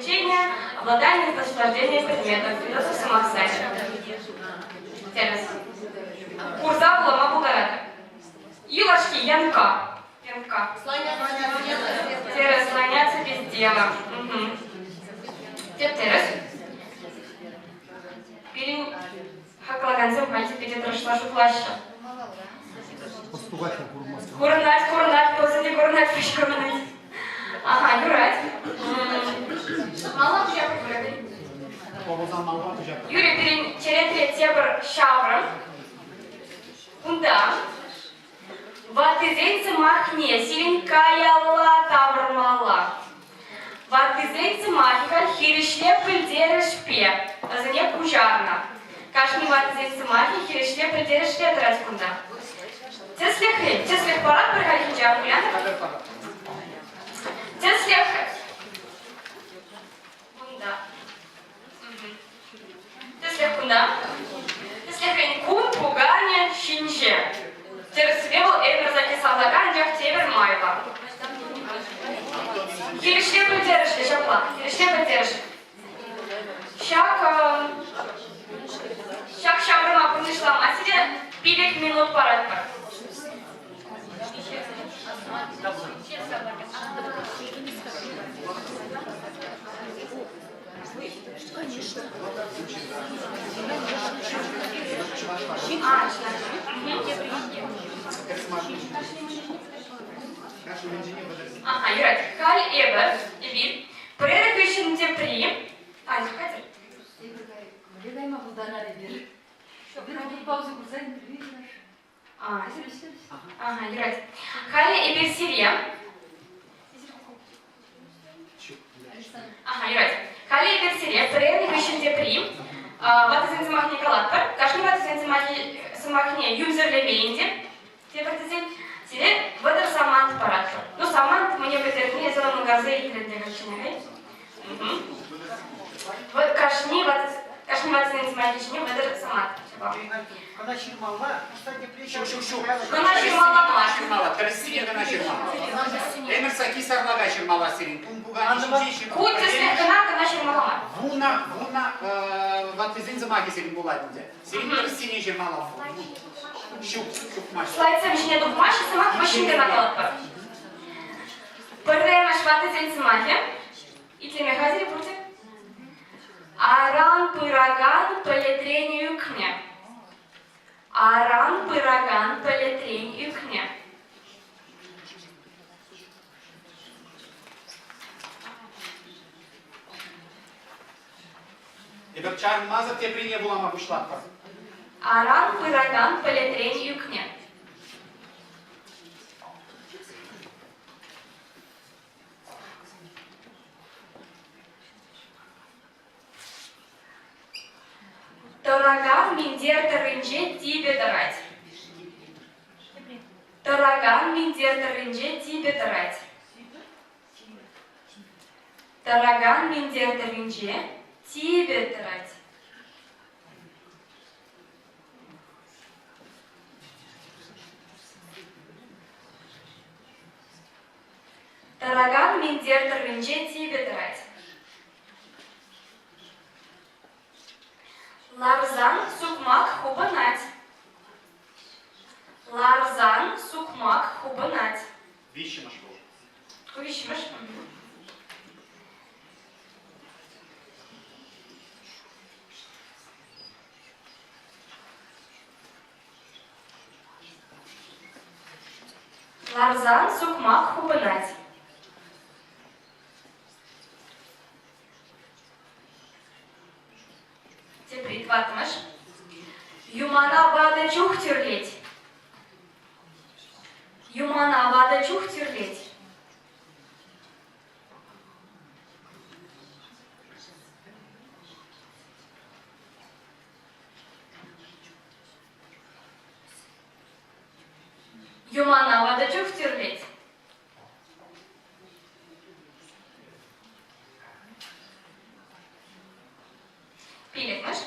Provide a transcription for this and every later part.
увлечение, обладание, наслаждение предметов, философ сӑмахсарӗ. Тӗрӗс. Курса вулама пултаратӑр. Юлашки Янка. Янка. Тӗрӗс, слоняться без дела. Тӗп-тӗрӗс. Пирӗн хаклакансем халь питӗ тӑрӑшса шутлаҫҫӗ. Курӑнать, курӑнать, пусӑ курӑнать, пуҫ курӑнать. Ага, юрать. Малла туҫа пырать. Юрий, пирӗн черетре тепӗр ҫаврӑм. Унта ваттисен сӑмахне сирӗн каялла тавӑрмалла. Ваттисен сӑмахӗ халь хирӗҫле пӗлтерӗшпе вӗсене куҫарнӑ. Кашни ваттисен сӑмахӗ хирӗҫле пӗлтерӗшпе тӑрать кунта. Тӗслӗхрен, тӗслӗх паратпӑр хальхинче, Ульяна? Тӗслӗх кунта. Тӗслӗх кунта. Тӗслӗхрен, кун пуканӗ ҫинҫе. Тӗрӗссипе вӑл ӗмӗр сакки салтака, анчах тепӗр майлӑ. Хирӗҫле пӗлтерӗшлӗ ҫапла. Хирӗҫле пӗлтерӗшлӗ. Ҫак ҫак ҫаврӑма пурнӑҫлама сире 5 минут паратпӑр. Ага, юрать. Халь эпӗ, эпир, пӗрер хыҫҫӑн тепри. Аня, хатӗр. Мӗнле кайма пултарар эпир? Эпир пауза курса интервью Ага, юрать. Халӗ эпир сире. Ага, юрать. Халӗ эпир сире пӗрер хыҫҫӑн тепри ватӑсен сӑмахне калатпӑр. Кашни ватӑсен сӑмахне юмсӗрлеме ӗнтӗ. Тепӗр тесен, сире 30 самант паратпӑр. Ну, самант мӗне пӗлтернине эсӗ ӑнланса илтӗн те кашни. Вот кашни кашни ватӑсен сӑмахӗ ҫине 30 самант. Кӑна ҫырмалла, тепре Ҫук, ҫук, ҫук. Кӑна ҫырмалла мар. Ҫырмалла, тӗрӗссине кӑна ҫырмалла. Ӗмӗр саки сарлака ҫырмалла сирӗн. Тум пуканӗ ҫинче ҫырма. Ку тӗслӗх кӑна кӑна ҫырмалла мар. Вуна, вуна ваттисен сӑмахӗ сирӗн пулать ӗнтӗ. Сирӗн тӗрӗссине ҫырмалла. Ҫук, тухмасть. Слайдсем ҫине тухмаҫҫӗ, сӑмах вӗҫҫӗн кӑна калатпӑр. Пӗрремӗш ваттисен сӑмахӗ. Итлеме хатӗр пурте? Аран пыракан пӗлӗтрен ӳкнӗ. Аран пыракан пӗлӗтрен ӳкнӗ. Эпир чарӑнмасӑр теприне вулама пуҫлатпӑр. Аран пыракан пӗлӗтрен ӳкнӗ. Тӑракан минтер тӑрринче типӗ тӑрать. Тӑракан минтер тӑрринче типӗ тӑрать. Тӑракан минтер тӑрринче типӗ тӑрать. Тӑракан минтер тӑрринче типӗ тӑрать. Ларсан сукмак хупӑнать. Ларсан сукмак хупӑнать. Виҫҫӗмӗш вӑл. Ку виҫҫӗмӗш. Ларсан сукмак хупӑнать. Тепри тӑваттӑмӗш. Юмана ватӑ чух тӳрлет. Юмана ватӑ чух тӳрлет. Юмана ватӑ чух тӳрлет. Пиллӗкмӗш.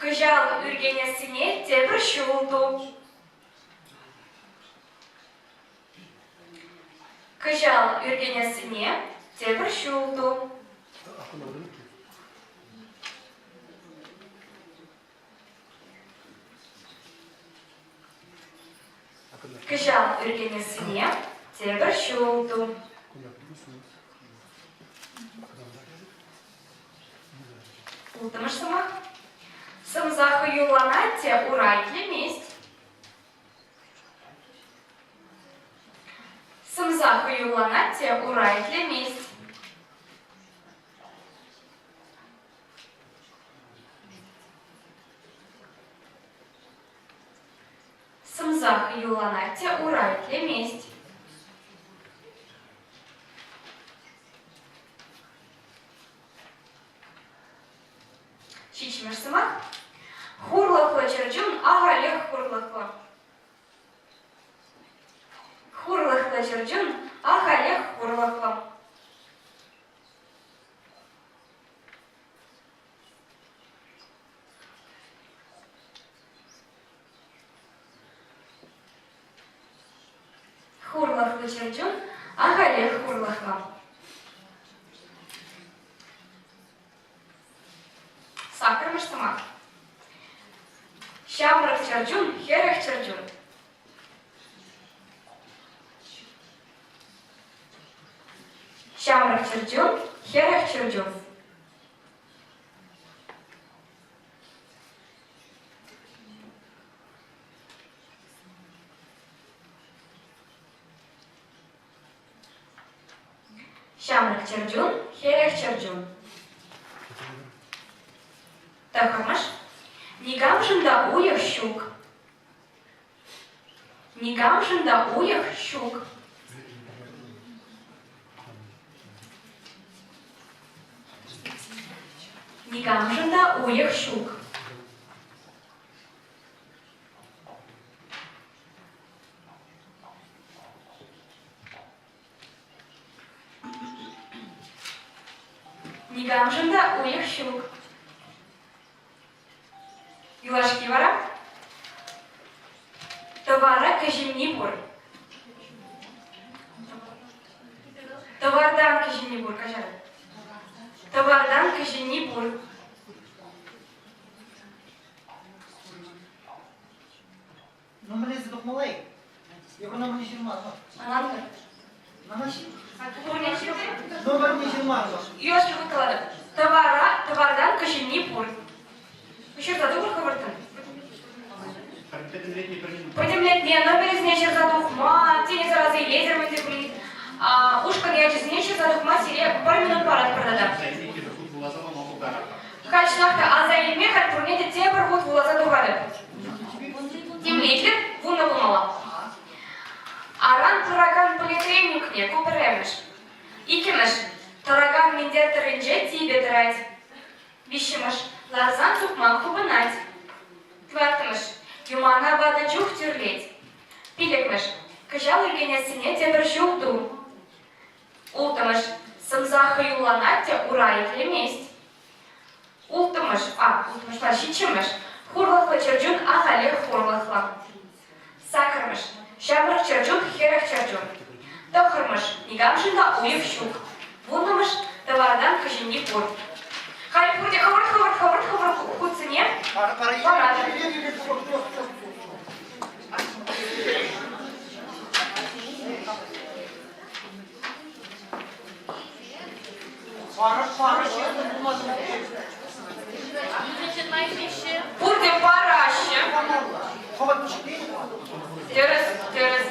Кӑҫал ӳркенессине тепӗр ҫул ту. Кӑҫал ӳркенессине тепӗр ҫул ту. Кӑҫал ӳркенессине тепӗр ҫул ту. Улттӑмӗш сӑмах. Сӑмса хӑюлланать те ура итлемест. Сӑмса хӑюлланать те ура итлемест. Сӑмса хӑюлланать те ура итлемест. Ҫиччӗмӗш сӑмах. Хурлӑхлӑ чӗрчун ахалех хурлӑхлӑ. Хурлӑхлӑ чӗрчун ахалех хурлӑхлӑ. Хурлӑхлӑ чӗрчун ахалех хурлӑхлӑ. Саккӑрмӗш сӑмах. Ҫамрӑк чӗрчун хӗрӗх чӗрчун. Ҫамрӑк чӗрчун хӗрӗх чӗрчун. Ҫамрӑк чӗрчун, хӗрӗх чӗрчун. Тӑххӑрмӗш. Никамшӑн та уйӑх ҫук. Никамшӑн та уйӑх ҫук. Никамшӑн та уйӑх ҫук. Никамшӑн та уйӑх ҫук. Юлашки вара тӑвара кӗҫӗнни пур. Тӑвартан кӗҫӗнни пур, каҫар. Тӑвартан кӗҫӗнни пур. Ну, мӗнле тухмалла-и? Экономи ҫырман. Ӑнлантӑр. Пурне Номерне ҫырман. Юлашки хут калатӑп. Тӑвара, тӑвартан кӗҫӗнни пур. Ҫырса тухӑр хӑвӑрттӑн. Пӗтӗмлетме пӗр минут. Пӗтӗмлетме, номерӗсене ҫырса тухма, тенӗсӗр аса илетӗр мӗн те пулин. Ушкӑн ячӗсене ҫырса тухма сире пӗр минут паратпӑр тата. Аса илме тепӗр хут вуласа пама пултаратпӑр. Халь чӑнах та аса илме халь пурне те тепӗр хут вуласа тухатӑп. Темлетлӗх 10 пулмалла. Аран тӑракан пӗлӗтрен ӳкнӗ ку пӗрремӗш. Иккӗмӗш, тӑракан минтер тӑрринче типӗ тӑрать. Виҫҫӗмӗш, ларсан сукмак хупӑнать. Тӑваттӑмӗш, юмана ватӑ чух тӳрлет. Пиллӗкмӗш, кӑҫал ӳркенессине тепӗр ҫул ту. Улттӑмӗш, сӑмса хӑюлланать те ура итлемест. Улттӑмӗш, а, улттӑмӗшпа ҫиччӗмӗш, хурлӑхлӑ чӗрчун ахалех хурлӑхлӑ. Саккӑрмӗш, ҫамрӑк чӗрчун 40 чӗрчун. Тӑххӑрмӗш, никамшӑн та уйӑх ҫук. Вуннӑмӗш, тӑвартан кӗҫӗнни пур. Халь пурте хӑвӑрт-хӑвӑрт хӑвӑрт-хӑвӑрт хутсене паратӑр. Пурте параҫҫӗ. Тӗрӗс, тӗрӗс.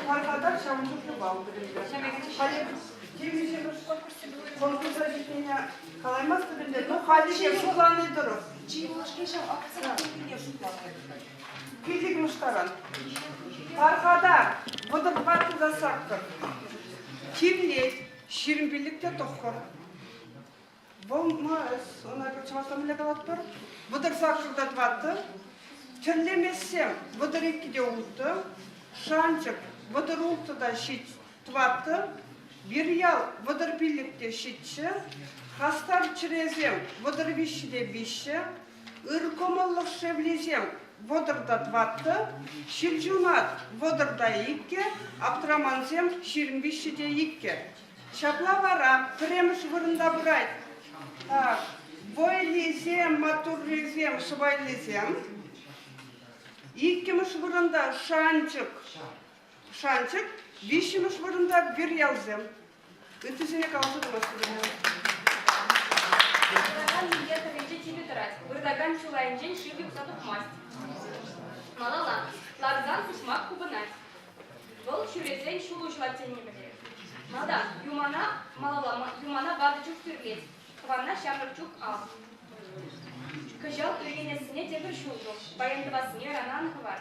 Пархатар ҫавӑн чухлӗ балл пӗтӗмпе. Халӗ темиҫемӗш конкурса ҫитнине калаймастӑп ӗнтӗ, но халӗ те шутлани тӑрӑх. Чи юлашки ҫав акци пирки шутлатӑр. Пиллӗкмӗш. Иккӗмӗш таран. Пархатар, 34 та 8. Тивлет, 25 те 9. Вӑл ӑна пӗр чӑвашла мӗнле калатпӑр? 38 та 4. Тӗрлемессем 32 те 6. Шанчӑк 36 та 4. Вирьял 35 те 7. Хастар чӗресем 33 те 3. Ыр кӑмӑллӑх шевлисем 34, ҫилҫунат 32, аптрамансем 23 те 2. Ҫапла вара пӗрремӗш вырӑнта пырать вӑйлисем, маттуррисем, сӑпайлисем. Иккӗмӗш вырӑнта шанчӑк, шанчӑк, виҫҫӗмӗш вырӑнта вирьялсем. Ыттисене каласа тӑмастӑп. Выртакан минтер тӑрринче типӗ тӑрать, выртакан чул айӗнчен шыв юхса тухмасть. Малалла. Ларсан пусмак хупӑнать. Вӑл ҫӳресен ҫул уҫӑлать тенине пӗлтерет. Малтан юмана малалла юмана ватӑ чух тӳрлет, тӑванна ҫамрӑк чух ав. Кӑҫал ӳркенессине тепӗр ҫул тух, паян тӑвассине ырана ан хӑвар.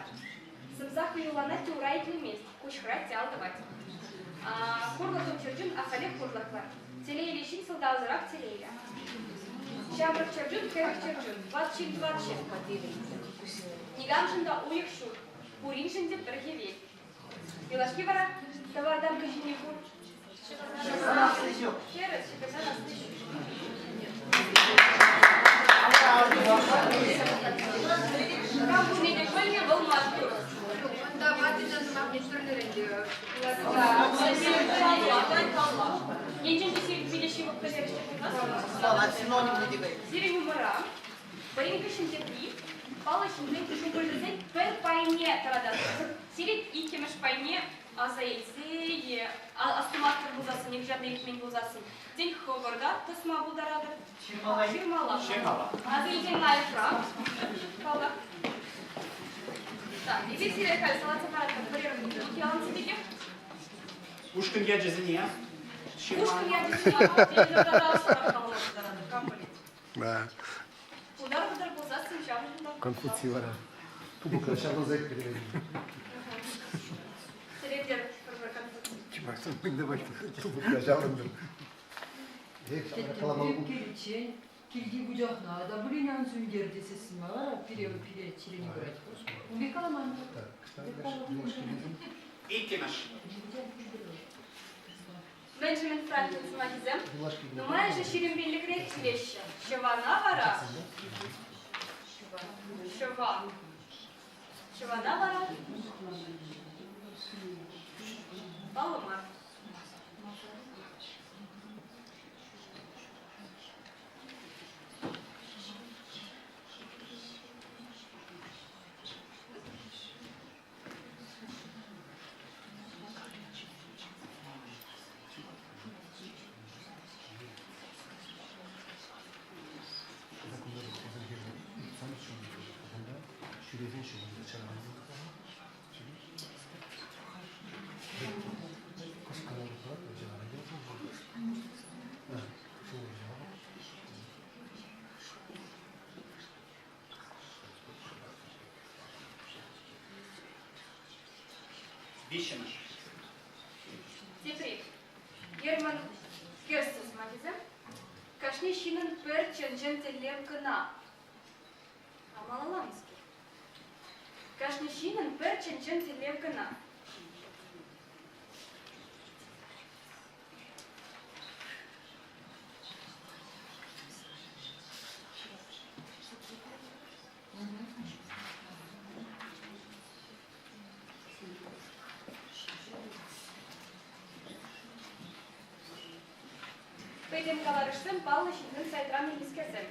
Сӑмса хӑюлланать те ура итлемест, куҫ хӑрать те ал тӑвать. Хурлӑхлӑ чӗрчун ахалех хурлӑхлӑ. Телейлӗ ҫын сӑлтавсӑрах телейлӗ. Ҫамрӑк чӗрчун хӗрӗх чӗрчун, ват ҫын тӑват ҫын. Никамшӑн та уйӑх ҫук, пуриншӗн те пӗр хӗвел. Юлашки вара тӑватан кӗҫӗнни пур. Хӗрӗ ҫӑкӑртан асли ҫук. Кам пурне те пӗлнӗ, вӑл маттур. Унта ваттисен сӑмахне тӗрлӗрен те Енчен те сирӗн питӗ ҫывӑх пӗлтерӗшлӗ пулсан, Синонимлӗ те сирӗн умӑра пӗрин хыҫҫӑн тепри паллӑ ҫынсен шухӑшӗсен пӗр пайне тӑрататӑр. Сирӗн иккӗмӗш пайне аса илсе е астумастӑр пулсассӑн, нихӑҫан та илтмен пулсассӑн, тен, хӑвӑр та тӑсма пултаратӑр. Ҫырмалла. Ҫырмалла. Ҫырмалла. Аса илсен лайӑхрах, паллах. Так, эпир сире халь салатса паратпӑр пӗрер яланхи пекех. Ушкӑн ячӗсене ҫырма. Ушкӑн ячӗсене телевизорта та кам пӗлет. Да. Удар-удар пулсассӑн ҫавӑншӑн та. Конфуций вара. Тупӑкра ҫаврӑнса ӳкрӗ. Сире пӗр-пӗр Конфуций. Чӑвашсем мӗн тӑвать? Тупӑкра ҫаврӑнтӑм. Киличчен килти вучахна та пулин ан сӳнтер тесессӗн мала пире пире чирене пырать. Ун пек каламан. Иккӗмӗш. Бенджамин Франклин сӑмахӗсем нумайӑшӗ 25-ре килеҫҫӗ. Ҫӑвана вара ҫӑва. Ҫӑвана вара паллӑ мар. Виҫҫӗмӗш. Тепри. Герман Гессе сӑмахӗсем. Кашни ҫыннӑн пӗр чӑн-чӑн тӗллев кӑна. А малалла мӗскер? Кашни ҫыннӑн пӗр чӑн-чӑн тӗллев кӑна. Пӗтӗм каларӑшсем паллӑ ҫынсем сайтран илнӗскерсем.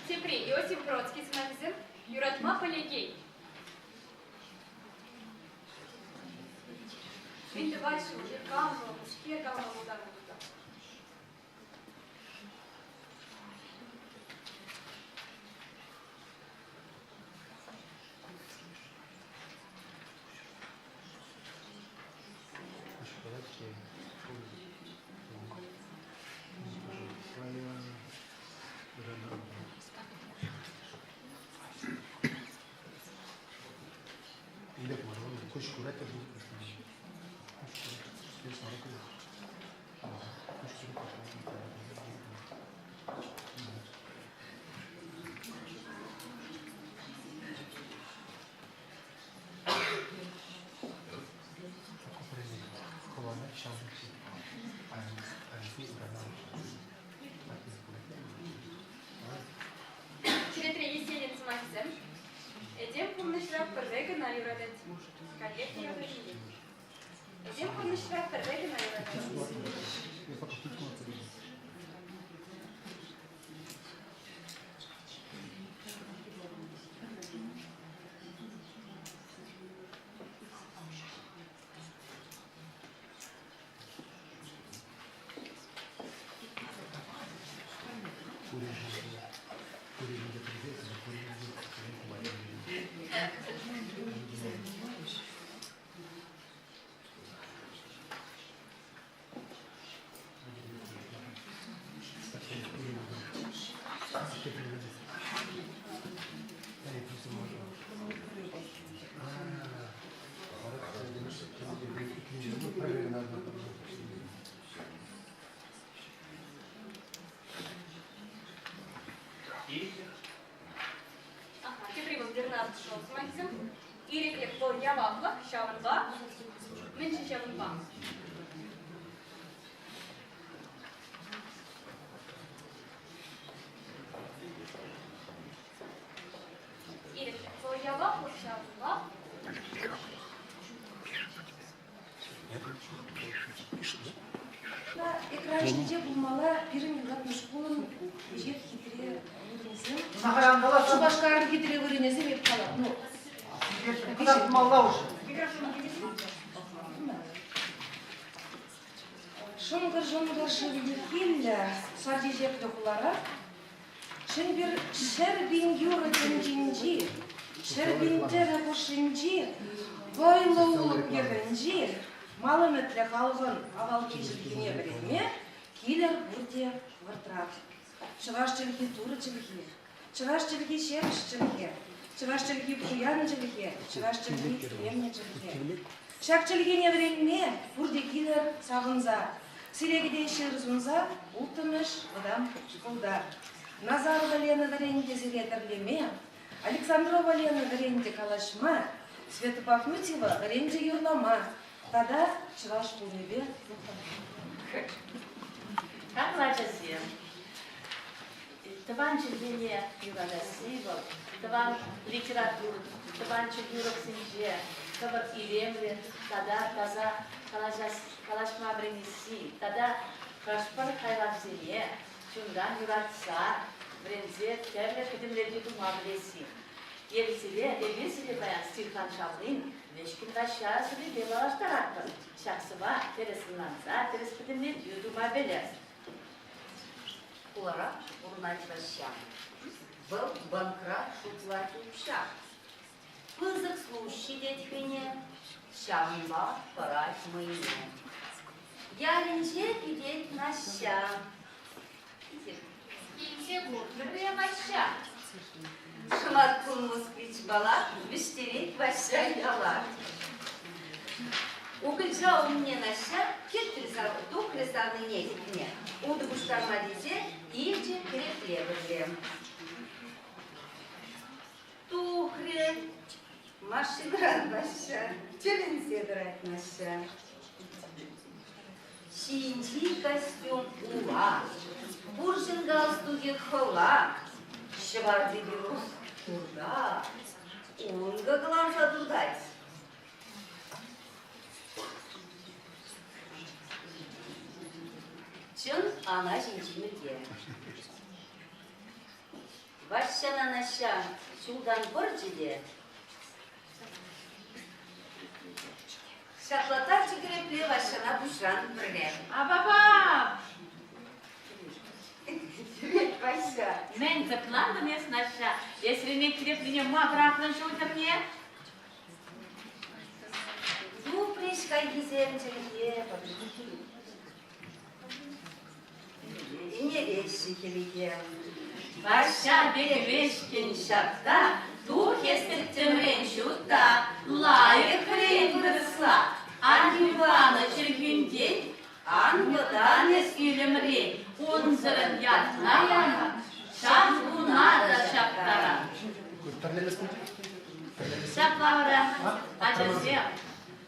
Тепри Иосиф Бродский сӑмахӗсем юратма пӗлекен. Мӗн тӑвать-ши, кам вӑл? Мӗнле калама пултарнӑ кунта? Черетре Есенин сӑмахӗсем. Этем пурнӑҫра пӗрре кӑна юратать. Каллех юратать. Этем пурнӑҫра пӗрре кӑна юратать. Тепри вӑл Бернард Шоу сӑмахӗсем. Ирӗклӗх вӑл яваплӑх, ҫавӑнпа. Мӗншӗн ҫавӑнпа? Ирӗклӗх вӑл яваплӑх, ҫавӑнпа. Экран ҫинче пулмалла пирӗн юратнӑ шкулӑн веҫех хитре вырӑнӗсем. Шупашкарӑн хитре вырӑнӗсем эп калам. Ну, Кӑтартмалла уже. Шӑнкӑр-шӑнкӑр шыв юххиллӗ сар чечеклӗ хулара Чӗмпӗр 100 000 юрӑ тӗнчинчи, 100 000 тӗрӗ хушшинчи, вӑйлӑ улӑп йӑхӗнчи мал ӗмӗтлӗ халӑхӑн авалхи чӗлхине вӗренме килӗр пурте хӑвӑртрах. Чӑваш чӗлхи турӑ чӗлхи, чӑваш чӗлхи ҫепӗҫ чӗлхе, чӑваш чӗлхи пуян чӗлхе, чӑваш чӗлхи илемлӗ чӗлхе. Ҫак чӗлхене вӗренме пурте килӗр савӑнса. Сире кӗтеҫҫӗ ыр сунса улттӑмӗш вӑтам шкулта. Назарова Лена вӗрентӗ сире тӗрлеме, Александрова Лена вӗрентӗ калаҫма, Света Пафнутьева вӗрентӗ юрлама тата чӑваш пулнипе мухтанма. Хаклӑ ачасем, тӑван чӗлхене юратасси вӑл, тӑван литература, тӑван чӗлхе уроксенче хӑвӑр илемлӗ тата таса калаҫма вӗренесси тата хӑш-пӗр хайлавсене чунтан юратса вӗренсе тӗрлӗ пӗтӗмлетӳ тума пӗлесси. Эпир сире, эпир сире паян Стихван Шавлин Вӗҫкӗн Ваҫҫа сӑввипе паллаштаратпӑр. Ҫак сӑвва тӗрӗс ӑнланса тӗрӗс пӗтӗмлетӳ тума пӗлӗр. Хулара пурӑнать Ваҫҫа. Вӑл банкра шутлать укҫа. Пысӑк служащи тет хӑйне, ҫавӑнпа пӑрать мӑйне. Ялӗнче кӗтет Наҫҫа. Килсе куртӑр-и Ваҫҫа? Шӑматкун москвичпала вӗҫтерет Ваҫҫа яла. Укӑлча умне Наҫҫа тухрӗ савнине кӗтме. Утӑ пуҫтарма тесе илчӗ кӗрепле пӗрле. Тухрӗ машинӑран Ваҫҫа, тӗлӗнсе тӑрать Наҫҫа. Ҫийӗнчи костюм ула, пурҫӑн галстукӗ хӑла, ҫӑварти пирус турта, ункӑ кӑларса туртать. Чӑн ана ҫинчи мӗлке. Ваҫҫана Наҫҫа ҫултан пӑрчӗ те. Ҫатлаттарчӗ кӗрепле Ваҫҫана пуҫран пӗрре. Апапап! Йӗрет Ваҫҫа. Мӗн тӑклантӑн эс, Наҫҫа? Эсремет кӗреплине ма пӑрахрӑн ҫул тӗпне? Тупрӗҫ хайхисем чӗлхе Ӗнереҫҫӗ хӗлӗхе. Ваҫҫа пек вӗҫкӗн ҫапта, тух эс тӗттӗмрен ҫутта, лайӑх вӗрен вырӑсла, ан юрланӑ чӗлхӳнтен, ан вӑтан эс ӳлӗмрен, унсӑрӑн ятна яма, ҫав куна та ҫаптаран. Ҫапла вара, ачасем,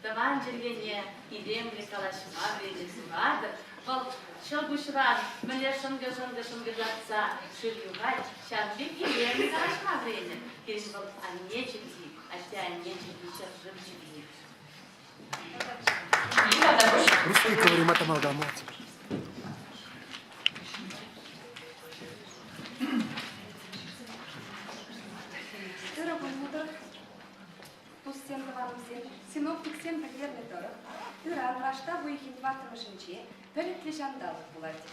тӑван чӗлхене илемлӗ калаҫма вӗренес ватӑ, вӑл ҫӑлкуҫран мӗнле шӑнкӑ-шӑнкӑ шӑнкӑртатса шыв юхать, ҫав пек илемлӗ калаҫма вӗренӗ. Пирӗн вӑл анне чӗлхи, атте-анне чӗлхи, ҫӗршыв чӗлхи. Русский говорим, это молдаванцы. Ырӑ пултӑр, туссем, тӑванӑмсем, синоптиксем пӗлтернӗ тӑрӑх, ыран раштав уйӑхӗн тӑваттӑмӗшӗнче пӗлӗтлӗ ҫанталӑк пулать.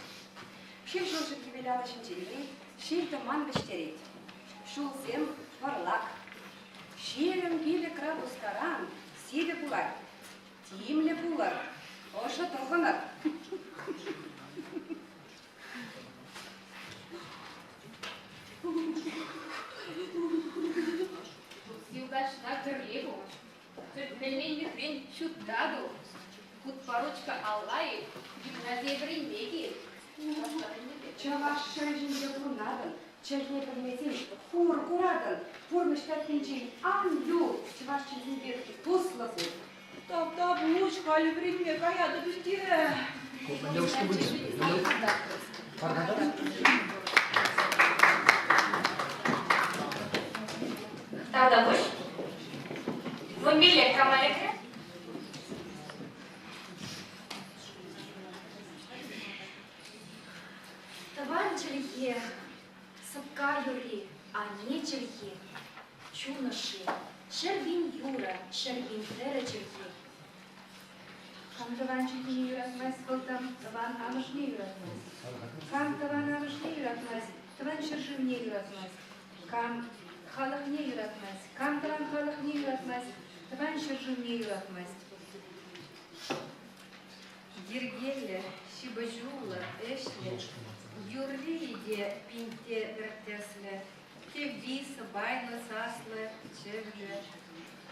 Ҫил ҫурҫӗр хӗвеланӑҫӗнчен вӗрет, ҫил-тӑман вӗҫтерет. Ҫулсем пӑрлак. 25 градус таран сивӗ пулать. Тимлӗ пулӑр, ӑшӑ тӑхӑнӑр. Юлташна кӗрле пул, пӗлмен-мӗнрен ҫутта тух, хутпа ручка алла ил, гимназие вӗренме кил. Чӑваш ҫӗрӗ ҫинче пурӑнатӑн, чӗлхе пӗлмесен хур куратӑн, пурнӑҫ таппинчен ан юл, чӑваш чӗлхипе туслӑ пул. Тавтапуҫ, халӗ вӗренме каятӑп ӗнтӗ. Тавтапуҫ. Вунпиллӗк кама лекрӗ? Тӑван чӗлхе, сӑпка юрри, анне чӗлхи, чун ӑшши, 100 000 юрӑ, 100 000 тӗрӗ чӗлхи. Кам тӑван чӗлхине юратмасть, вӑл тӑван амӑшне юратмасть. Кам тӑван амӑшне юратмасть, тӑван ҫӗршывне юратмасть. Кам халӑхне юратмасть, кам тӑван халӑхне юратмасть, тӑван ҫӗршывне юратмасть. Йӗркеллӗ, ҫыпӑҫуллӑ, ӗҫлӗ, юррийӗ те пинте пӗр тӗслӗ, кӗвви сӑпайлӑ, саслӑ, чӗвлӗ.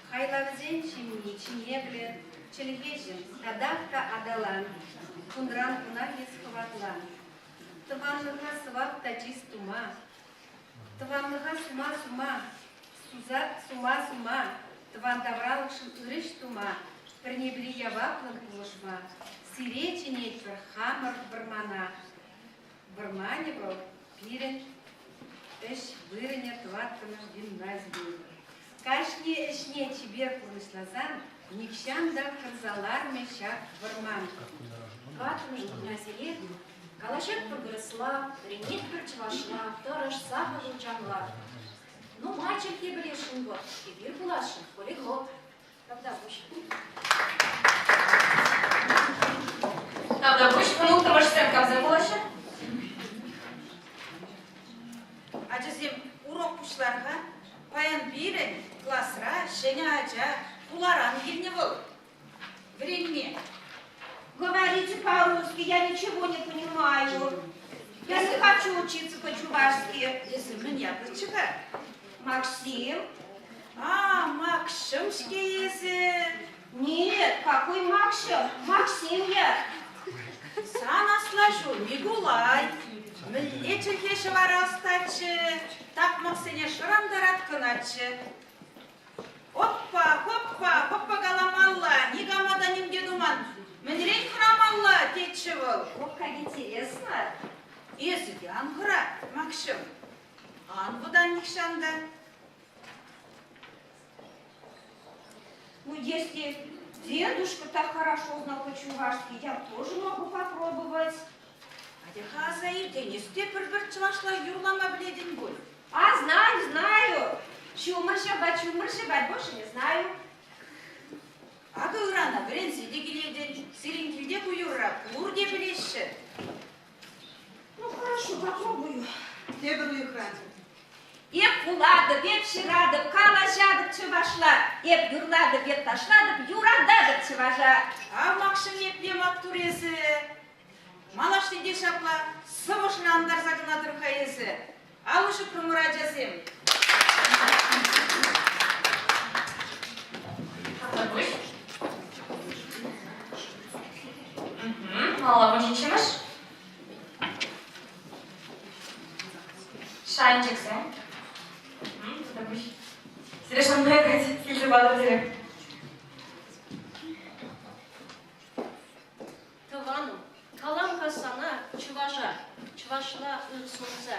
Хайлавсен ҫемйи чӗневлӗ, чӗлхеҫӗм татах та аталан, кунран кунах эс хӑватлан. Тӑванлӑха сӑвап та чыс тума, тӑванлӑха сума сума, суса сума сума, тӑван тавралӑхшӑн ыр ӗҫ тума, пӗрне-пӗри яваплӑн пулӑшма сире чӗнетпӗр хамӑр вӑрмана. Вӑрманӗ вӑл пирӗн ӗҫ вырӑнӗ тӑваттӑмӗш гимнази пултӑр. Кашни ӗҫне чипер пурнӑҫласан нихҫан та хӑрса лармӗ ҫак вӑрман. Тӑваттӑмӗш гимназире калаҫатпӑр вырӑсла, вӗренетпӗр чӑвашла, тӑрӑшса пӑшӑлчанла. Нумай чӗлхе пӗлесшӗн вӑл, эпир пуласшӑн полиглот. Тавтапуҫ. Тавтапуҫ. Вунулттӑмӗшсем камсем пулаҫҫӗ? Ачасем, урок пуҫлар-ха. Паян пирӗн класра ҫӗнӗ ача хуларан килнӗ вӑл. Вӗренме. Говорите по-русски, я ничего не понимаю. Я не хочу учиться по-чувашски. Эсӗ мӗн ятлӑччӗ-ха? Максим. А, Макҫӑм-ҫке эсӗ. Нет, какой Макҫӑм? Максим я. Сан аслаҫу Микулай. Мӗнле чӗлхе ҫӑвара ӑстаччӗ, такмаксене шӑрантарать кӑначчӗ. Оппа, хоппа, хоппа каламалла, никама та ним те туман. Мӗнрен хӑрамалла, тетчӗ вӑл. Ох, как интересно. Эсӗ те ан хӑра, Макҫӑм. Ан вӑтан нихҫан та. Ну, если дедушка так хорошо знал по-чувашски, я тоже могу попробовать. Атя-ха аса илтен, эс те пӗр-пӗр чӑвашла юрлама пӗлетӗн пуль. А, знаю, знаю. Ҫумӑр ҫӑвать, ҫумӑр ҫӑвать, больше не знаю. Акӑ ырана вӗренсе те килетӗн. Сирӗн килте ку юрра пурте пӗлеҫҫӗ. Ну, хорошо, попробую. Тепӗр уйӑхран. Эп вулатӑп, эп ҫыратӑп, калаҫатӑп чӑвашла, эп юрлатӑп, эп ташлатӑп, юрататӑп чӑваша. Ав Макҫӑм епле маттур эсӗ. Малашне те ҫапла сӑвӑшна антарса кӑна тӑр-ха эсӗ. Алӑ ҫупрӑмӑр, ачасем. Тавтапуҫ. Малалла вунҫиччӗмӗш. Шанчӑксем. Тавтапуҫ. Сире шанма юрать, килсе патӑр тӳрех. Тӑванӑм, калам-ха сана, чӑваша, чӑвашла ыр сунса,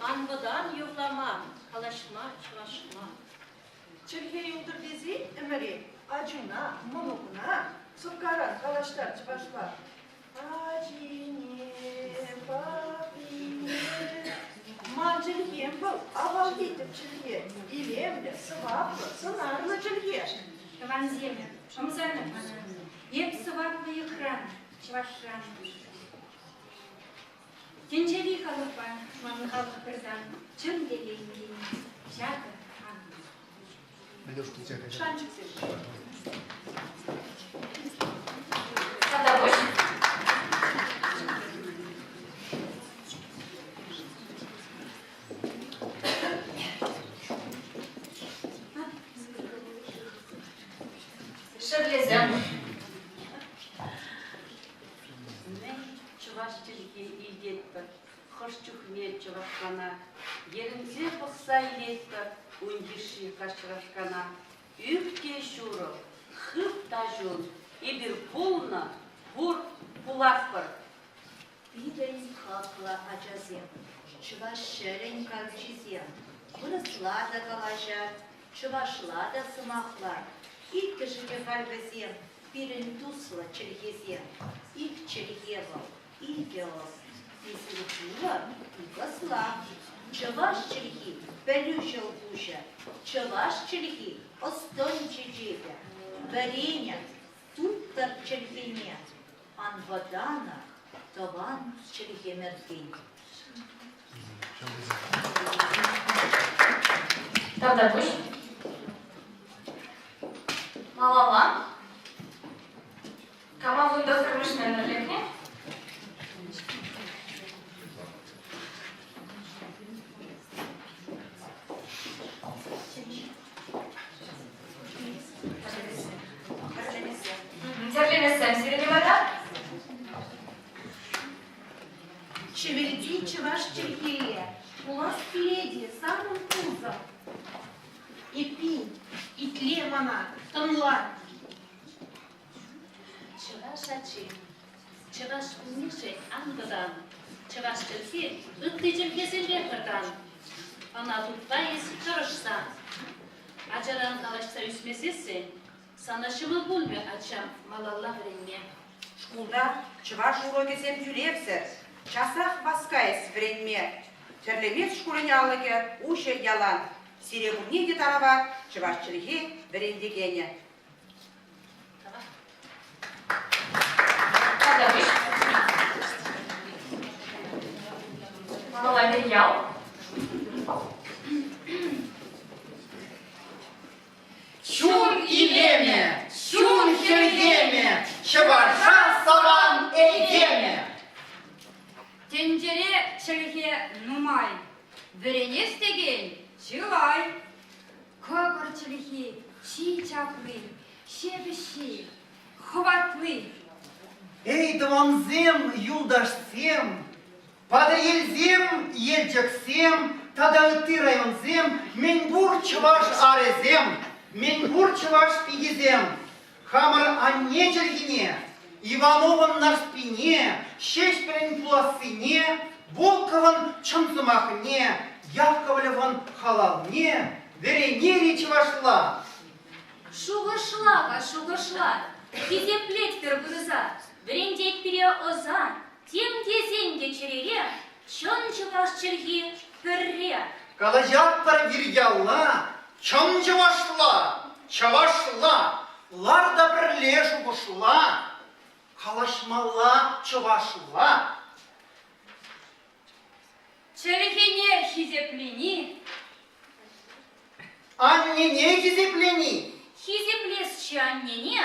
ан вӑтан юрлама, калаҫма чӑвашла. Чӗлхе юлтӑр тесен ӗмӗре ачуна, мӑнукна сӑпкаран калаҫтар чӑвашла. Ачине, папине, ман чӗлхем вӑл авалхи тӗп чӗлхе, илемлӗ, сӑваплӑ, сӑнарлӑ чӗлхе. Тӑвансем, ӑмсанӑр мана. Эп сӑваплӑ йӑхран, чӑвашран. Тӗнчери халӑхпа ман халӑх пырсан чӑн телей иккен. Ҫакӑ ан. Шанчӑксем. Тавтапуҫ. Шевлесем. Мӗн чӑваш чӗлхи илтетпӗр, хӑш чухне чӑвашлана йӗрӗнсе пӑхса илетпӗр ун йышши каҫрашкана. Ӳп те ҫурӑк, хыт та чун, эпир пулнӑ, пур, пулатпӑр. Пирӗн хаклӑ ачасем, чӑваш ҫӗрӗн каччисем, вырӑсла та калаҫать, чӑвашла та сӑмахлать. Иккӗшӗ те халь вӗсем пирӗн туслӑ чӗлхесем. Ик чӗлхе вӑл, икӗ ӑс, эсир пулӑр, ик ӑсла. Чӑваш чӗлхи пӗлӳ ҫӑлкуҫӗ, чӑваш чӗлхи ӑс-тӑн чечекӗ. Вӗренӗр, туптӑр чӗлхене, ан вӑтанӑр тӑван чӗлхемӗртен. Тавтапуҫ. Малалла. Кама вунтӑххӑрмӗш номер лекнӗ? Тӗрлемессем сирӗн вара? Чӗвӗлти чӑваш чӗлхилле пулас килет-и санӑн тусӑм? Эппин, итле мана, тӑнла. Чӑваш ачи, чӑваш пулнишӗн ан вӑтан. Чӑваш чӗлхи ытти чӗлхесемпе пӗр тан. Ӑна тупма эс тӑрӑшсан. Ачаран калаҫса ӳсмесессӗн сана ҫӑмӑл пулмӗ, ачам, малалла вӗренме. Шкулта чӑваш урокӗсем тӳлевсӗр, часрах васка эс вӗренме. Тӗрлемес шкулӗн алӑкӗ уҫӑ ялан. Сире пурне те тарават чӑваш чӗлхи вӗрентекенӗ. Малалла Вирьял. Чун илемӗ, чун хӗлхемӗ, чӑваша саван этемӗ. Тӗнчере чӗлхе нумай, вӗренес текен чылай. Кӑкӑр чӗлхи чи чапли, ҫепӗҫҫи, хӑватли. Эй, тӑвансем, юлташсем, Патӑрьелсем, Елчӗксем тата ытти районсем мӗнпур чӑваш арӗсем, мӗнпур чӑваш пикисем хамӑр анне чӗлхине, Ивановӑн Нарспине, Ҫеҫпӗлӗн пулассине, Волковӑн чӑн сӑмахне, Яковлевӑн халалне вӗренер-и чӑвашла? Шухӑшла-ха, шухӑшла, хисеплетпӗр вырӑса, вӗрентет пире ӑса, тем тесен те чӗрере чӑн чӑваш чӗлхи пӗрре. Калаҫатпӑр вирьялла, чӑн чӑвашла, чӑвашла. Лар та пӗрле шухӑшла, калаҫмалла чӑвашла. Чӗлхене хисеплени. Аннене хисеплени. Хисеплесчӗ аннене.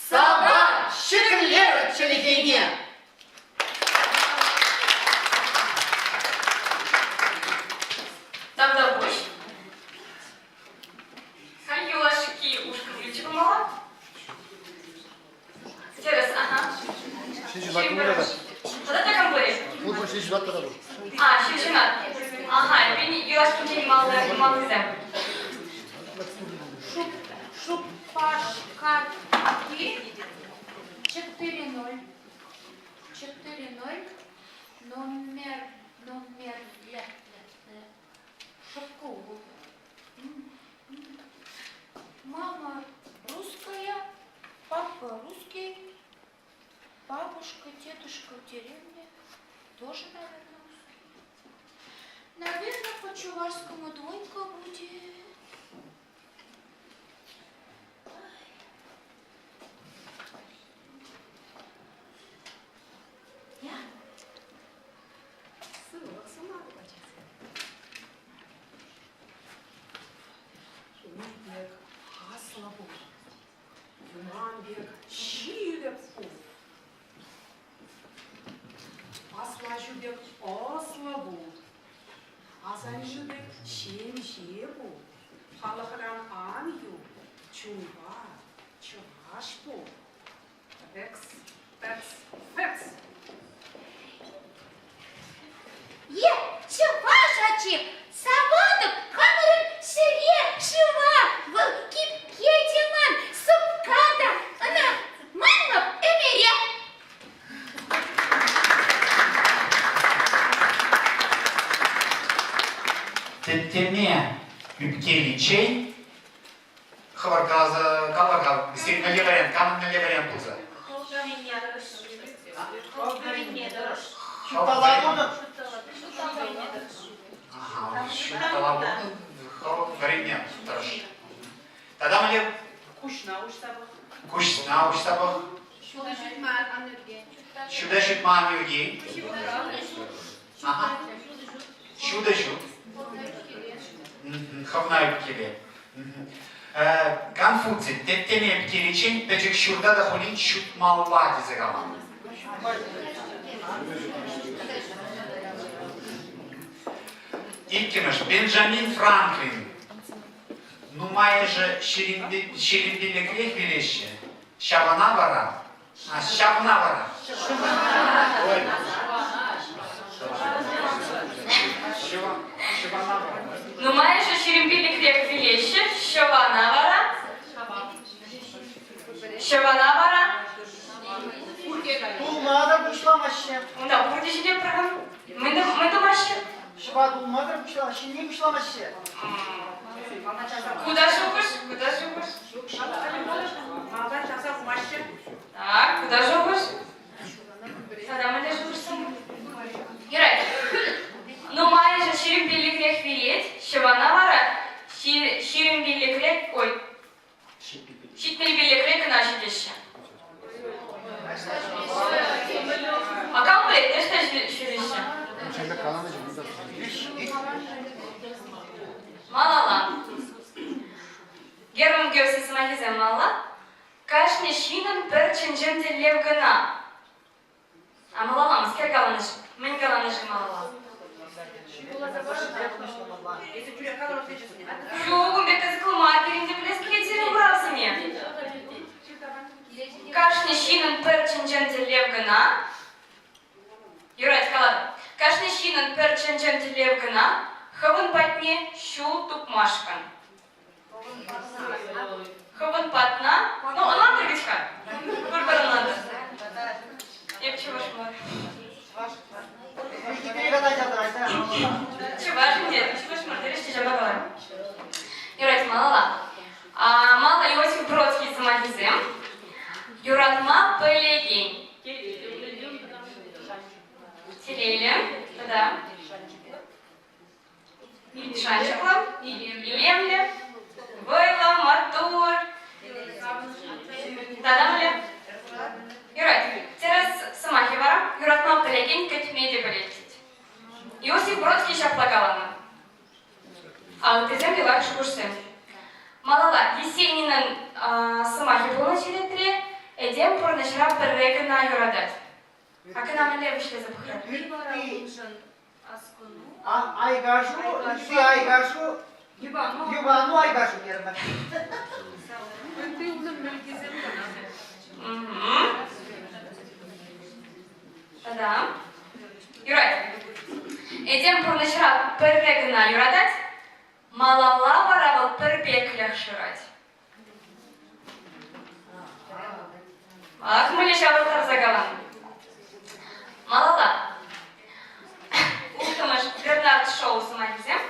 Сава ҫӗклер чӗлхене. Тавтапуҫ. Халь юлашки ушкӑн илчӗ пулмалла. Тӗрӗс, аха. Тата такам пур-и? Пур, ҫил ҫунат тата пур. А, ҫил ҫунат. Аха, эпин юлашкинчен малтисем. Шупашкарти 4-0. 4-0 номер номер школу. Мама русская, папа русский, бабушка, дедушка в деревне тоже, наверное, русский. Наверное, по чувашскому двойка будет. Я? Сывлӑх сунатӑп, ачасем. Уй пек аслӑ пул, юман пек ҫирӗп пул. Аслаҫу пек ӑслӑ пул, асаннӳ пек ҫемҫе пул. Халӑхран ан юл, чунпа чӑваш пул. Экс, экс, экс. Е чӑваш ачи, саватӑп хамӑрӑн ҫӗре, шыва, вӑл кипке те ман, сӑпка та, ӑна манмӑп ӗмӗре. Тӗттӗме ӳпкеличчен Хӑвӑр каласа калӑр-ха, сирӗн мӗнле вариант, камӑн мӗнле вариант пулса? Ҫуттала хӑв вӗренме тӑрӑш. Тата мӗнле? Куҫна уҫса пӑх. Куҫна уҫса пӑх. Ҫутта ҫутма ан ӳркен. Ҫутта ҫутма ан ӳркен. Ага. Ҫутӑ ҫут. Хӑвна ӳпкеле. Конфуций теттеме ӳпкеличчен пӗчӗк ҫурта та хулин ҫутмалла тесе каланӑ. Иккӗмӗш Бенджамин Франклин. Нумайӑшӗ ҫирӗмпиллӗкрех вилеҫҫӗ. Ҫавна вара Ҫавна вара. Нумайӑшӗ 25-ре вилеҫҫӗ, ҫӑвана вара. Ҫӑвана вара. Тулма та пуҫламаҫҫӗ. Унта пурте ҫине пӑрахам. Мӗн тумаҫҫӗ? Ҫӑва тулма та пуҫламаҫҫӗ, ҫине пуҫламаҫҫӗ. Куда шухӑш? Куда шухӑш? Малтан чавса хумаҫҫӗ. Так, куда шухӑш? Тата мӗнле шухӑшсем? Юрать. Нумайӑшӗ 25-рех вилет, ҫӑвана вара 25-ре, ой, 75-ре кӑна ҫитеҫҫӗ. А кам пӗлет, ӑҫта ҫӳреҫҫӗ? Малалла. Герман Гёсе сӑмахӗсем малалла. Кашни ҫыннӑн пӗр чӑн-чӑн тӗллев кӑна. А малалла мӗскер каланӑ-ши? Мӗн каланӑ-ши малалла? Ҫук, ун пек кӑсӑклӑ мар, пирӗн те пӗлес килет сирӗн хуравсене. Кашни ҫыннӑн пӗр чӑн-чӑн тӗллев кӑна. Юрать, калатӑп. Кашни ҫыннӑн пӗр чӑн-чӑн тӗллев кӑна хӑвӑн патне ҫул тупмашкӑн. Хӑвӑн патна? Ну, ӑнлантӑр вӗт-ха. Пур-пӗр ӑнлантӑр. Эп чӑваш мар. Чӑваш ӗнтӗ, чӑваш мар, терӗҫ те ҫапла каларӑм. Юрать, малалла. Мала Иосиф Бродский сӑмахӗсем. Юратма пӗлекен. Телейлӗ тата шанчӑклӑ, илемлӗ, вӑйлӑ, маттур. пӗлекен кӗтме те пӗлет тет. Иосиф Бродский ҫапла каланӑ. А ыттисем те лайӑх шухӑшсем. Малалла Есенинӑн сӑмахӗ пулнӑ черетре этем пурнӑҫра пӗрре кӑна юратать. А кӑна мӗнле вӗҫлесе пӑхрӑр? Айкашу, ытти айкашу, йӑпану айкашу терӗмӗр. Ытти унӑн мӗлкисем кӑна. Тата. Юрать. Этем пурнӑҫра пӗрре кӑна юратать, малалла вара вӑл пӗрпеклӗх шырать. Ах, мӗнле ҫавӑрттарса калан. Малалла. Улттӑмӗш Бернард Шоу сӑмахӗсем.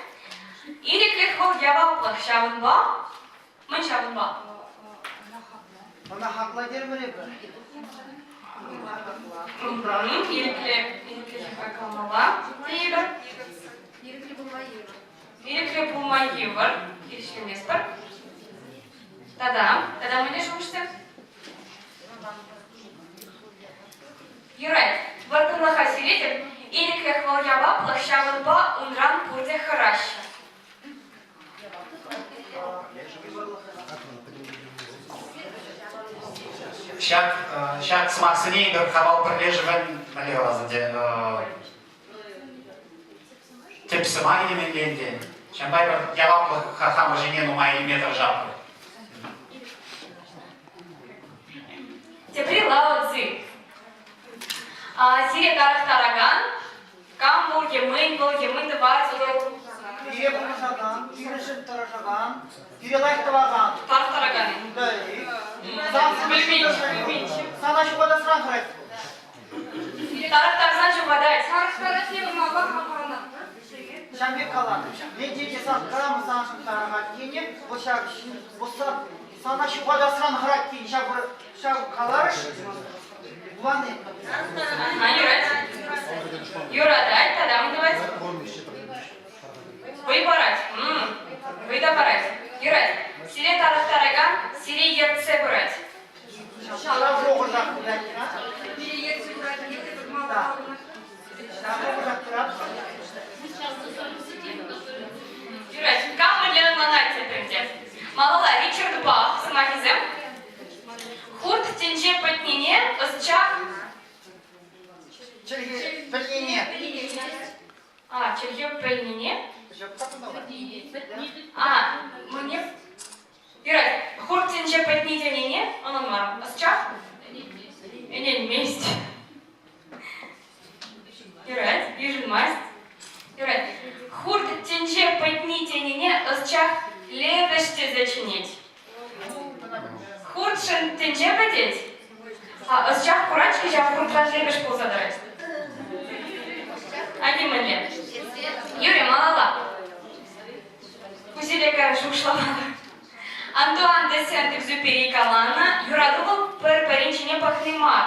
Ирӗклӗх вӑл яваплӑх, ҫавӑнпа Мӗн ҫавӑнпа? Ӑна хакла терӗмӗр эпӗ. Ирӗклӗ, ирӗклӗ хакламалла тейӗпӗр. Ирӗклӗ пулма йывӑр. Ирӗклӗ пулма йывӑр, хирӗҫлеместпӗр. Тата, тата мӗнле шухӑшсем? Юрать, вӑрттӑнлӑха сиретӗп, ирӗклӗх вӑл яваплӑх, ҫавӑнпа унран пурте хӑраҫҫӗ. Ҫак, ҫак сӑмахсене эпир Хавал пӗрлешӗвӗн мӗнле калас ӗнтӗ, тӗп сӑмахӗ темелле ӗнтӗ. Ҫавӑнпа эпир яваплӑх хамӑр ҫине нумай илме тӑрӑшатпӑр. Тепри Лао Цзи. Сире тарӑхтаракан Кам вӑл е мӗн вӑл е мӗн тӑвать вӑл? Пире пулӑшакан, пирӗншӗн тӑрӑшакан, пире лайӑх тӑвакан. Тарӑхтаракан. Сана ҫухатасран хӑрать. Тарӑхтарсан ҫухатать. Тарӑхтарать те малла хавхаланать. Ҫавӑн пек каланӑ. Мен тете сан кам саншӑн тарӑхать тенӗ, вӑл ҫав вӑл сана ҫухатасран хӑрать тен ҫав ҫав каларӑш вулани. А, юрать. Юратать, тата мӗн тӑвать? Вӑй парать. Вӑй та парать. Юрать. Сире тарӑхтаракан сире ертсе пырать. Ҫав шухӑшах пырать. Пире ертсе пырать, ертсе пырмалла. Юрать, кам мӗнле ӑнланать тепринче. Малалла Ричард Бах сӑмахӗсем. Хурт тӗнче пӗтнине ӑсчах Чӗлхе пӗлнине. А, чӗлхе пӗлнине? А, мӗне? Юрать, хурт тӗнче пӗтни тенине ӑнланмарӑм. Ӑсчах? Ӗненмест. Юрать, йышӑнмасть. Юрать. Хурт тӗнче пӗтни тенине ӑсчах лепӗш тесе чӗнет. Хуртшӑн тӗнче пӗтет, а ӑсчах курать-ҫке ҫав хуртран лепӗш пулса тӑрать. Ани мӗнле? Юрӗ, малалла. Кусиле шухӑшламалла. Антуан де Сент-Экзюпери каланӑ, юрату вӑл пӗр-пӗрин ҫине пӑхни мар.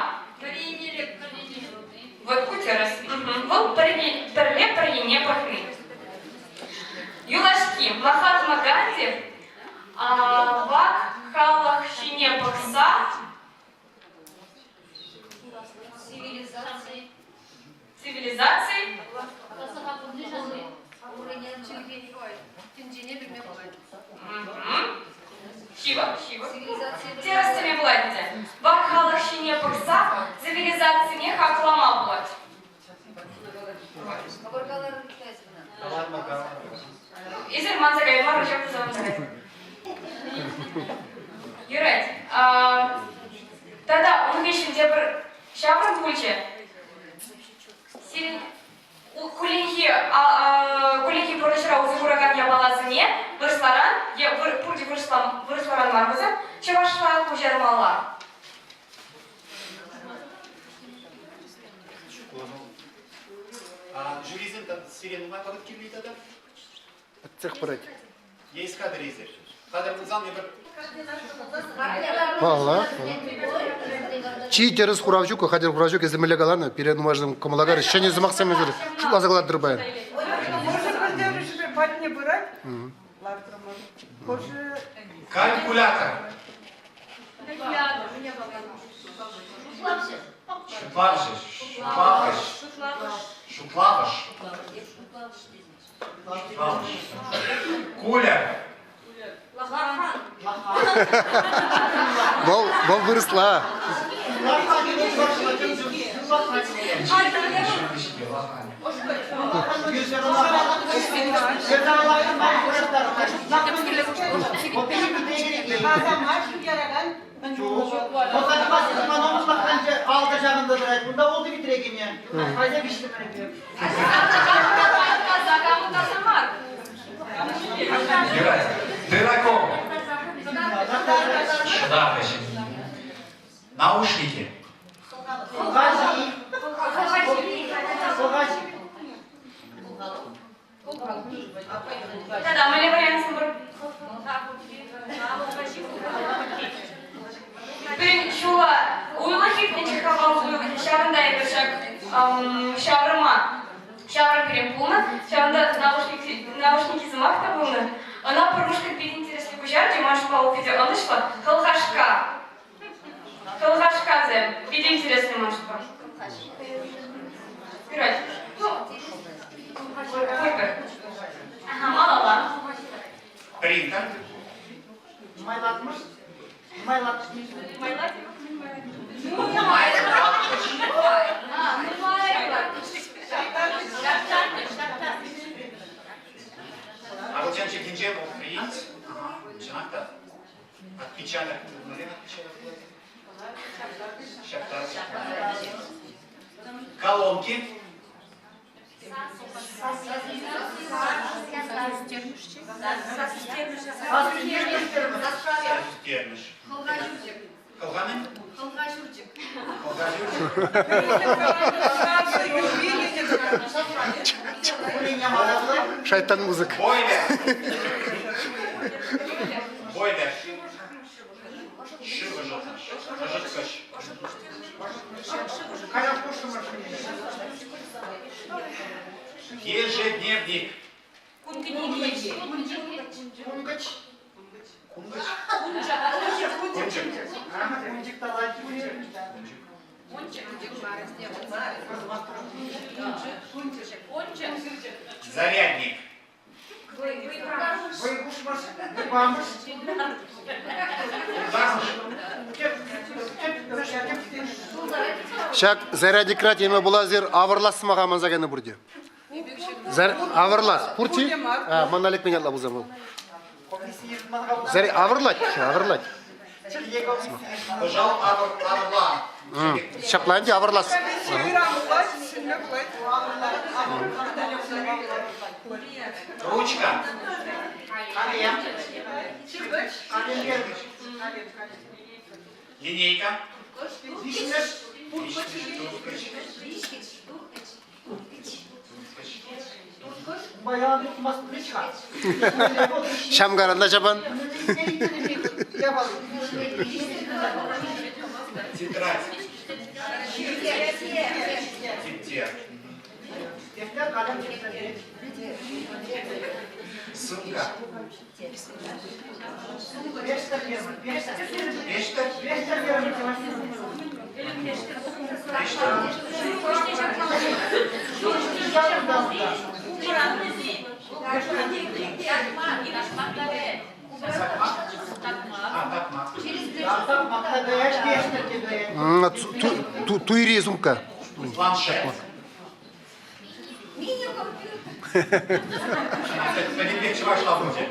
Вот ку тӗрӗс. Вӑл пӗрле пӗр енне пӑхни. Юлашки Махатма Ганди вак халӑх ҫине пӑхса Цивилизаци. Цивилизаци. Тӗнчене пӗлме пулать. Ҫывӑх, ҫывӑх. Тӗрӗс теме пулать ӗнтӗ. Вак халӑх ҫине пӑхса цивилизацине хаклама пулать. Эсир манса каймар, ҫак туса манса кайнӑ. Юрать. Тата ун хыҫҫӑн тепӗр ҫаврӑм пулчӗ. Сирӗн кулленхи кулленхи пурнӑҫра усӑ куракан япаласене вырӑсларан е пурте вырӑсларан мар вӗсем чӑвашла куҫармалла. Жюрисем сире нумай вӑхӑт кирлӗ тата? Цех пырать. Есть хатӗр эсир. Хатӗр пулсан эпир Паллах. Чи тӗрӗс хурав ҫук, хатӗр хурав ҫук, эсӗ мӗнле каланӑ, пире нумайӑшӗ кӑмӑла ҫӗнӗ сӑмахсем эсир шутласа кӑлартӑр паян. Хӑшӗ пӗлтерӗшӗпе патне пырать, лартрӑмӑр. Хӑшӗ... Калькулятор. Шутлавҫӑ. Шутлавҫӑ. Утлавӑш. Утлавӑш. Куля. Вӑл, вӑл вырӑсла. Алта ҫакӑнта тӑрать. Унта ултӑ витре кӗнӗ. Кайса виҫҫӗмӗр Юрать. Дыраков. Шӑтарнӑ Наушники. Тата мӗнле вариантсем пур? Пирӗн ҫула уйлӑх иртнӗ хавал уйлӑхӗ ҫавӑнта эпир ҫак ҫаврӑма ҫаврӑм пирӗн пулнӑ. Ҫавӑнта наушники сӑмах та пулнӑ. Ӑна пӗр ушкӑн питӗ интереслӗ куҫарчӗ, ман шутпа вӑл питӗ ӑнӑҫлӑ. Хӑлхашка. Хӑлхашкасем. Питӗ интереслӗ ман шутпа. Юрать. Ну, пурпӗр. Ага, малалла. Принтер. Майлатмӑш. Майлатмӑш. Акӑлчан чӗлхинче вӑл принт. Чӑнах та. Отпечаток. Мӗнле отпечаток пулать? Ҫаптарать. Колонки. Сасӳстермӗш. Хӑлха мӗн? Хӑлха ҫурчӗк. Хӑлха ҫурчӗк. Шайтан музык. Бойлер. Бойлер. Шыв ӑшӑтнӑ. Ӑшӑткӑҫ. Ежедневник. Кун кӗнеки. Кункӑч. Кункӑч. Кунчӑк. Кунчӑк талать. Зарядник. Вӑйкушмӑш, вӑйпамӑш. Унтармӑш. Ҫак зарядникра теме пуласӑр авӑрлас сӑмаха манса кайнӑ пурте. Авӑрлас. Пурте? А, мана лекмен ятла пулсан вӑл. Авӑрлать, авӑрлать. Пӑшал авӑрла. Ҫапла ӗнтӗ авӑрлас. Ручка. Линейка. Ҫамкаран та ҫапан. Тетрадь. Типтер. Сумка. Пештӗр. Туйри сумка. Планшет. Пӗтӗмпех чӑвашла пулчӗ.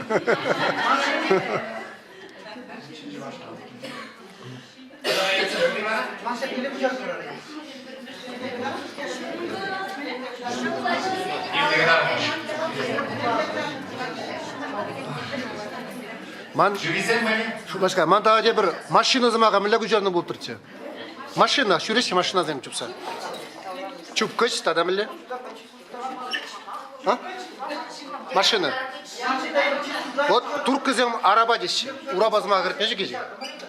Чӑвашла. Ман Шупашкар, ман тата тепӗр машина сӑмаха мӗнле куҫарнӑ пултӑрччӗ? Машина, ҫӳреҫҫӗ машинасем чупса. Чупкӑч тата мӗнле? А? Машина. Вот турккӑсем араба теҫҫӗ. Урапа сӑмах кӗртмеҫҫӗ кӗҫӗ.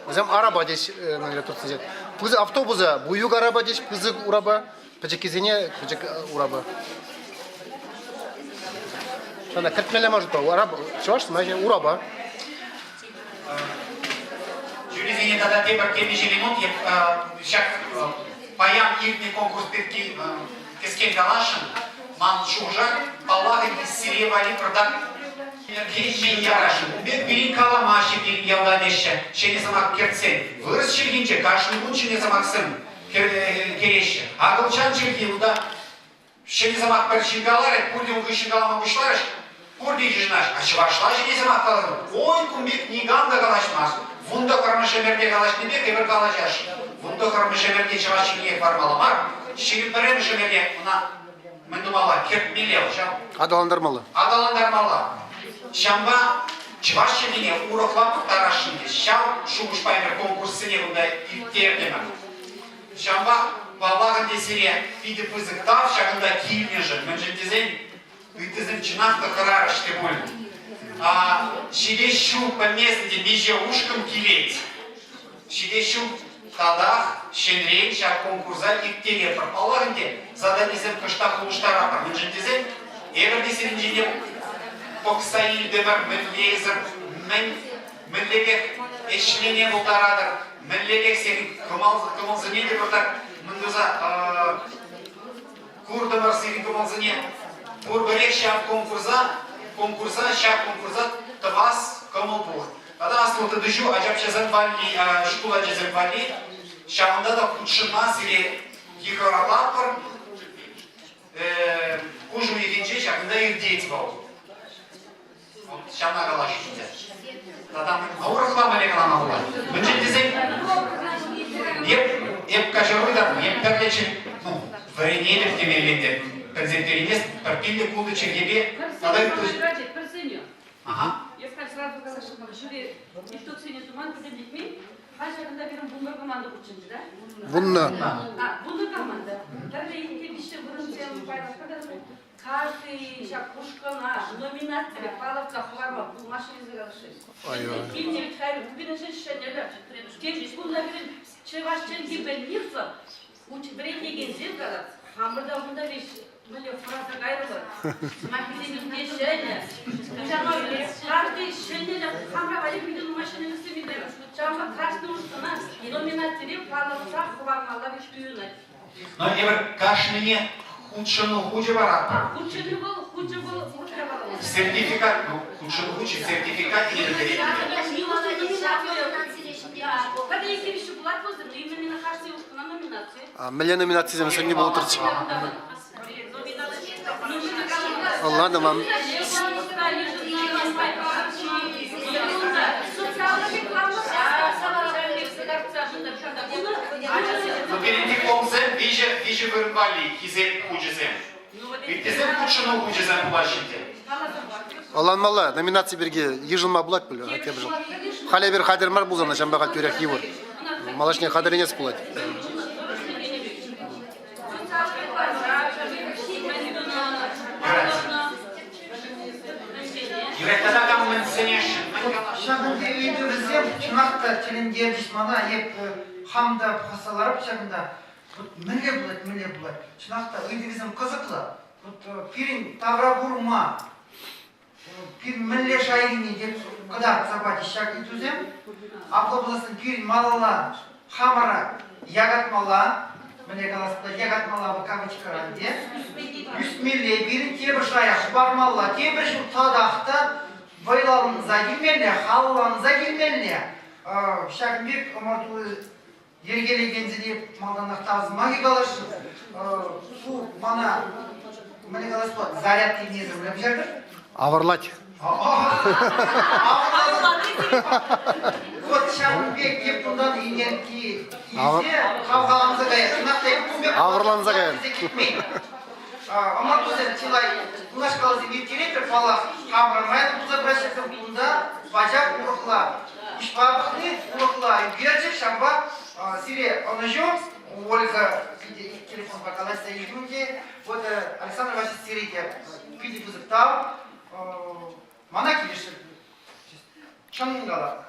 Вӗсем араба теҫҫӗ, мӗнле туртсен. Пысӑк автобуса буюк араба теҫ, пысӑк урапа. Пӗчӗккисене пӗчӗк урапа. Ҫавна кӗртмелле мар шутпа. Урапа, чӑваш сӑмахӗ урапа. Жюрисене тата тепӗр темиҫе минут ҫак паян иртнӗ конкурс пирки кӗскен каласшӑн. Ман шухӑша, паллах, ӗнтӗ сире валли пӑртак мӗн яраҫҫӗ. Ун пек пирӗн каламаҫҫӗ пирӗн ялта теҫҫӗ. Ҫӗнӗ сӑмах кӗртсен. Вырӑс чӗлхинче кашни кун ҫӗнӗ сӑмахсем кӗреҫҫӗ. Акӑлчан чӗлхи унта ҫӗнӗ сӑмах пӗр ҫын каларӗ, пурте ун хыҫҫӑн калама пуҫларӗҫ. Пурте йышӑнаҫ. А чӑвашла ҫӗнӗ сӑмах каласан, ой, кун пек никам та калаҫмасть. Вунтӑххӑрмӗш ӗмӗрте калаҫнипе эпир калаҫасшӑн. Вунтӑххӑрмӗш ӗмӗрте чӑваш чӗлхине хӑвармалла мар, 21-мӗш ӗмӗрте ӑна мӗн тумалла? Кӗртмелле ҫав. Аталантармалла. Аталантармалла. Ҫавӑнпа чӑваш чӗлхине урӑхла пӑхтарасшӑн те ҫав шухӑшпа эпир конкурссене кунта ирттертӗмӗр. Ҫавӑнпа, паллах ӗнтӗ, сире питӗ пысӑк тав ҫакӑнта килнӗшӗн. Мӗншӗн тесен ыттисем чӑнах та хӑрарӗҫ те пуль. Ҫитес ҫул пӗлместӗн те миҫе ушкӑн килет. Ҫитес ҫул татах ҫӗнӗрен ҫак конкурса ирттеретпӗр. Паллах ӗнтӗ, заданисем кӑштах улӑштаратпӑр. Мӗншӗн тесен эпир те сирӗнчен пӑхса илтӗмӗр, мӗнлесӗр, мӗн мӗнлерех ӗҫлеме пултаратӑр, мӗнлерех сирӗн кӑмӑлсене те пӑртак мӗн туса куртӑмӑр сирӗн кӑмӑлсене. Пурпӗрех ҫав конкурса, конкурса, ҫак конкурса тӑвас кӑмӑл пур. Тата аслӑ тытӑҫу ачапчасем валли, шкул ачисем валли ҫавӑнта та хутшӑнма сире йыхӑралатпӑр. Пуш уйӑхӗнче ҫакӑнта иртет вӑл. Вот ҫавна калаҫу ӗнтӗ. Тата урӑхла мӗнле калама пулать? Мӗншӗн тесен эп, эп каҫару та, эп пӗрле ну, вӗренетӗп темелле ӗнтӗ. Пӗлсе перенес, пӗр пиллӗк-ултӑ чӗлхепе тата Пӗр сӗнӳ. Ага. Эп халь сразу каласшӑн мар, ҫӳре итогсене туман пӗтӗмлетмен. Халь ҫакӑнта пирӗн вуннӑ команда хутшӑнчӗ, да? Вуннӑ. А, вуннӑ команда. Пӗрле иккӗ виҫҫӗ вырӑнсем пайлатпӑр та каждый ҫак ушкӑна номинацире палӑртса хӑварма пулмасть тесе каласшӑн. Килнӗ вӗт халь пирӗншӗн ҫӗнӗлӗх. Тен, кунта пирӗн чӑваш чӗлхи пӗлнисӗр вӗрентекенсем калать, хамӑр та кунта веҫ мӗнле хӑраса кайрӑмӑр. Сӑмахӗсем илтме ҫӗнӗ. Ҫавӑнпа каждый ҫӗнӗлӗх хамӑра валли питӗ нумай ҫӗнӗлӗхсем илтӗмӗр. Ҫавӑнпа кашни ушкӑна номинацире палӑртса хӑвармалла пек туйӑнать. Но эпир кашнине хутшӑну хучӗ паратпӑр. Хутшӑну вӑл, хучӗ вӑл урӑхла калама. Сертификат, ну, хутшӑну хучӗ сертификат илетӗр. Мӗнле номинацисем сӗннӗ пултӑрччӗ? Ӑнлантӑм вам. Ну, пирӗн дипломсем виҫӗ, виҫӗ вырӑн валли хисеп хучӗсем. Ыттисем хутшӑну хучӗсем пулаҫҫӗ те. Ӑнланмалла, номинаци пирки йышӑнма пулать пуль тепӗр ҫул. Халь эпир хатӗр мар пулсан та ҫавӑнпа халь тӳрех йывӑр. Малашне хатӗрленес пулать. Ҫакӑнти ыйтӑвӗсем чӑнах та тӗлӗнтерчӗҫ мана. Эп хам та пӑхса ларап ҫакӑнта. Вот мӗнле пулать, мӗнле пулать. Чӑнах та ыйтӑвӗсем кӑсӑклӑ. Вот пирӗн тавра курма пирӗн мӗнле шайрине те кӑтартса пачӗҫ ҫак ыйтусем. Апла пулсан пирӗн малалла хамӑра якатмалла, мӗнле калас пулать, якатмалла вӑл кавычкӑра ӗнтӗ. Ӳсмелле пирӗн тепӗр шая хӑпармалла, тепӗр ҫул татах та вӑйланса килмелле, халланса килмелле. Ҫакӑн пек ӑмӑрту йӗркелекенсене малтанах тав сӑмахӗ каласшӑн. Ку мана, мӗнле калас пулать, заряд тивмесӗр мӗнле пуҫартӑр? Авӑрлать. Вот ҫавӑн пек эп кунтан энерги илсе хавхаланса каять. Чӑнах та эп кун пек Авӑрланса каять. кӗтмен. Ӑмӑртусем чылай кунашкалсем ирттеретпӗр, паллах, хамӑр майлӑ пулса пыраҫҫӗ кунта пачах урӑхла. Куҫпа пӑхни урӑхла ӳкерчӗк, ҫавӑнпа сире ӑнӑҫу. Ольга телефонпа калаҫса илтӗм те, вот Александр Васильевич сире те питӗ пысӑк тав. Мана килӗшрӗ. Чӑн кала.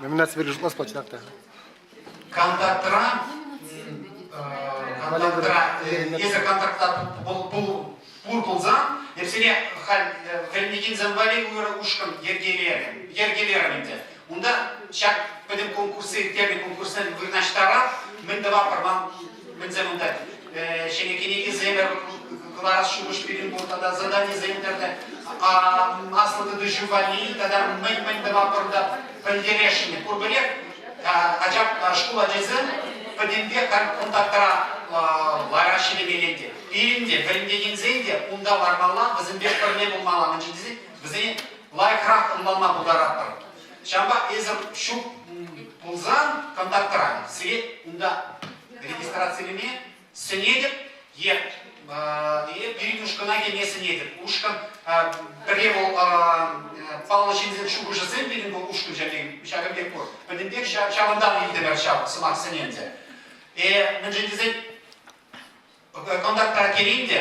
Номинаци пирки шутлас пулать чӑнах та. Контактра контактра эсӗ контактра пур пулсан эпсене халь вӗренекенсем валли уйрӑм ушкӑн йӗркелерӗм ӗнтӗ. Унта ҫак пӗтӗм конкурсӗ ирттернӗ конкурссем вырнаҫтарап, мӗн тӑватпӑр ман. Мӗнсем унта ҫӗнӗ кӗнекесем кӑларас шухӑш пирӗн пур тата заданисем тӗрлӗ аслӑ тытӑҫу валли тата мӗн-мӗн тӑватпӑр та пӗлтересшӗн. Пурпӗрех ача шкул ачисем пӗтӗмпех контактра лараҫҫӗ темелле те. Пирӗн те, вӗрентекенсен те унта лармалла, вӗсемпе пӗрле пулмалла. Мӗншӗн тесен вӗсене лайӑхрах ӑнланма пултаратпӑр. Ҫавӑнпа эсӗр ҫук пулсан контактра сире унта регистрацилеме сӗнетӗп е е пирӗн ушкӑна килме сӗнетӗп. Ушкӑн пӗрре вӑл паллӑ ҫынсен шухӑшӗсем пирӗн вӑл ушкӑн ҫакӑн пек пур. Пӗтӗмпех ҫавӑнтан илтӗмӗр ҫав сӑмахсене ӗнтӗ. Мӗншӗн тесен контактра кӗрин те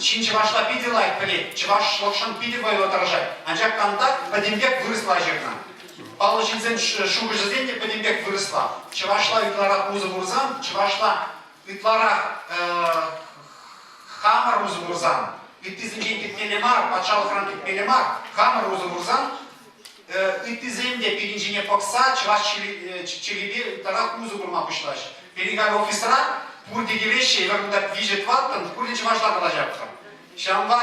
ҫын чӑвашла питӗ лайӑх пӗлет, чӑвашлӑхшӑн питӗ вӑйлӑ тӑрӑшать. Анчах контакт пӗтӗмпех вырӑсла ҫырнӑ. Паллӑ ҫынсен шухӑшӗсем те пӗтӗмпех вырӑсла. Чӑвашла ытларах усӑ курсан, чӑвашла ытларах хамӑр усӑ курсан, ыттисенчен кӗтмелле мар, патшалӑхран кӗтмелле мар, хамӑр усӑ курсан, ыттисем те пирӗн ҫине пӑхса чӑваш чӗлхипе ытларах усӑ курма пуҫлаҫҫӗ. Пирӗн халь офисра пурте килеҫҫӗ, эпир кунта виҫӗ-тӑваттӑн пурте чӑвашла калаҫатпӑр. Ҫавӑнпа,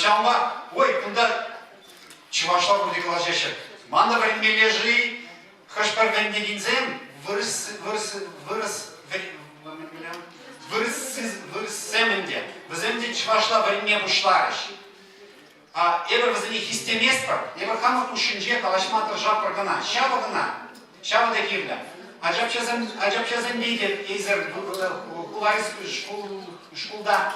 ҫавӑнпа, ой, кунта чӑвашла пурте калаҫаҫҫӗ. Ман та вӗренмелле-ши? Хӑш-пӗр вӗрентекенсем вырӑс, вырӑс, вырӑс, вырӑс, вырӑссем ӗнтӗ, вӗсем те чӑвашла вӗренме пуҫларӗҫ. Эпир вӗсене хистеместпӗр, эпир хамӑр хушшинче калаҫма тӑрӑшатпӑр кӑна. Ҫавӑ кӑна, ҫавӑ та кирлӗ. Ачапчасем, ачапчасемпе те эсир хулари шкулта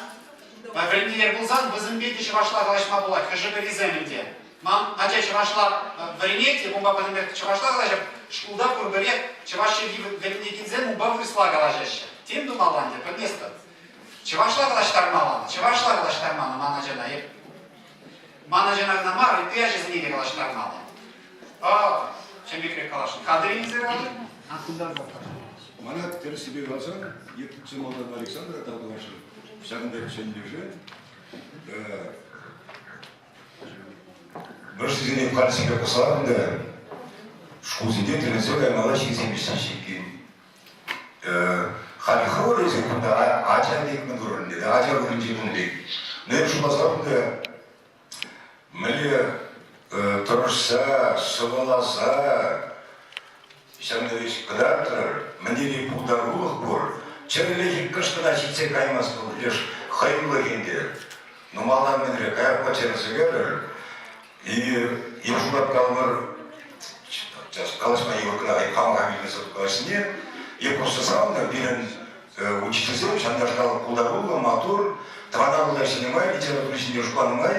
вӗреннӗлер пулсан вӗсемпе те чӑвашла калаҫма пулать, хӑшӗ-пӗрисем ӗнтӗ. Ман ача чӑвашла вӗренет, эп унпа пӗтӗмпех чӑвашла калаҫап, шкулта пурпӗрех чӑваш чӗлхи вӗренекенсем унпа вырӑсла калаҫаҫҫӗ. Тем тумалла ӗнтӗ, пӗлместӗп. Чӑвашла калаҫтармалла, чӑвашла калаҫтармалла ман ачана. Эп ман ачана кӑна мар, ытти ачасене те калаҫтармалла. О, чем пекрех каласшӑн. Хатӗр илсе Мана тӗрӗссипе каласан, чи малтан Александра тав тӑвасшӑн. Ҫакӑнта чӗннӗшӗн вӑрҫӑсене халь пӑхсан та шкулсенче тӗлӗнсе каймалла ҫынсем ӗҫлеҫҫӗ иккен. Халь хӑвӑр эсир кунта ача пек мӗн вырӑнне, ача вырӑнче кун пек. Но эп шутласам та мӗнле тӑрӑшса, сӑвӑласа ҫавна веҫ кӑтартрӑр, мӗнле пултарулӑх пур, чӗрӗлӗхе кӑшт кӑна ҫитсе каймасть вӑл леш хӑюлӑх ӗнтӗ. Ну малтан мӗнре, каярахпа чӗрӗлсе кайрӑр. И эп шутлап калӑпӑр, калаҫма йывӑр кӑна, эп хама хам илмесӗр калаҫнине, эп просто савӑннӑ, пирӗн учительсем ҫавнашкал пултаруллӑ, маттур, тӑван Атӑлта ӗҫленӗ май, литература ҫинче шутланӑ май,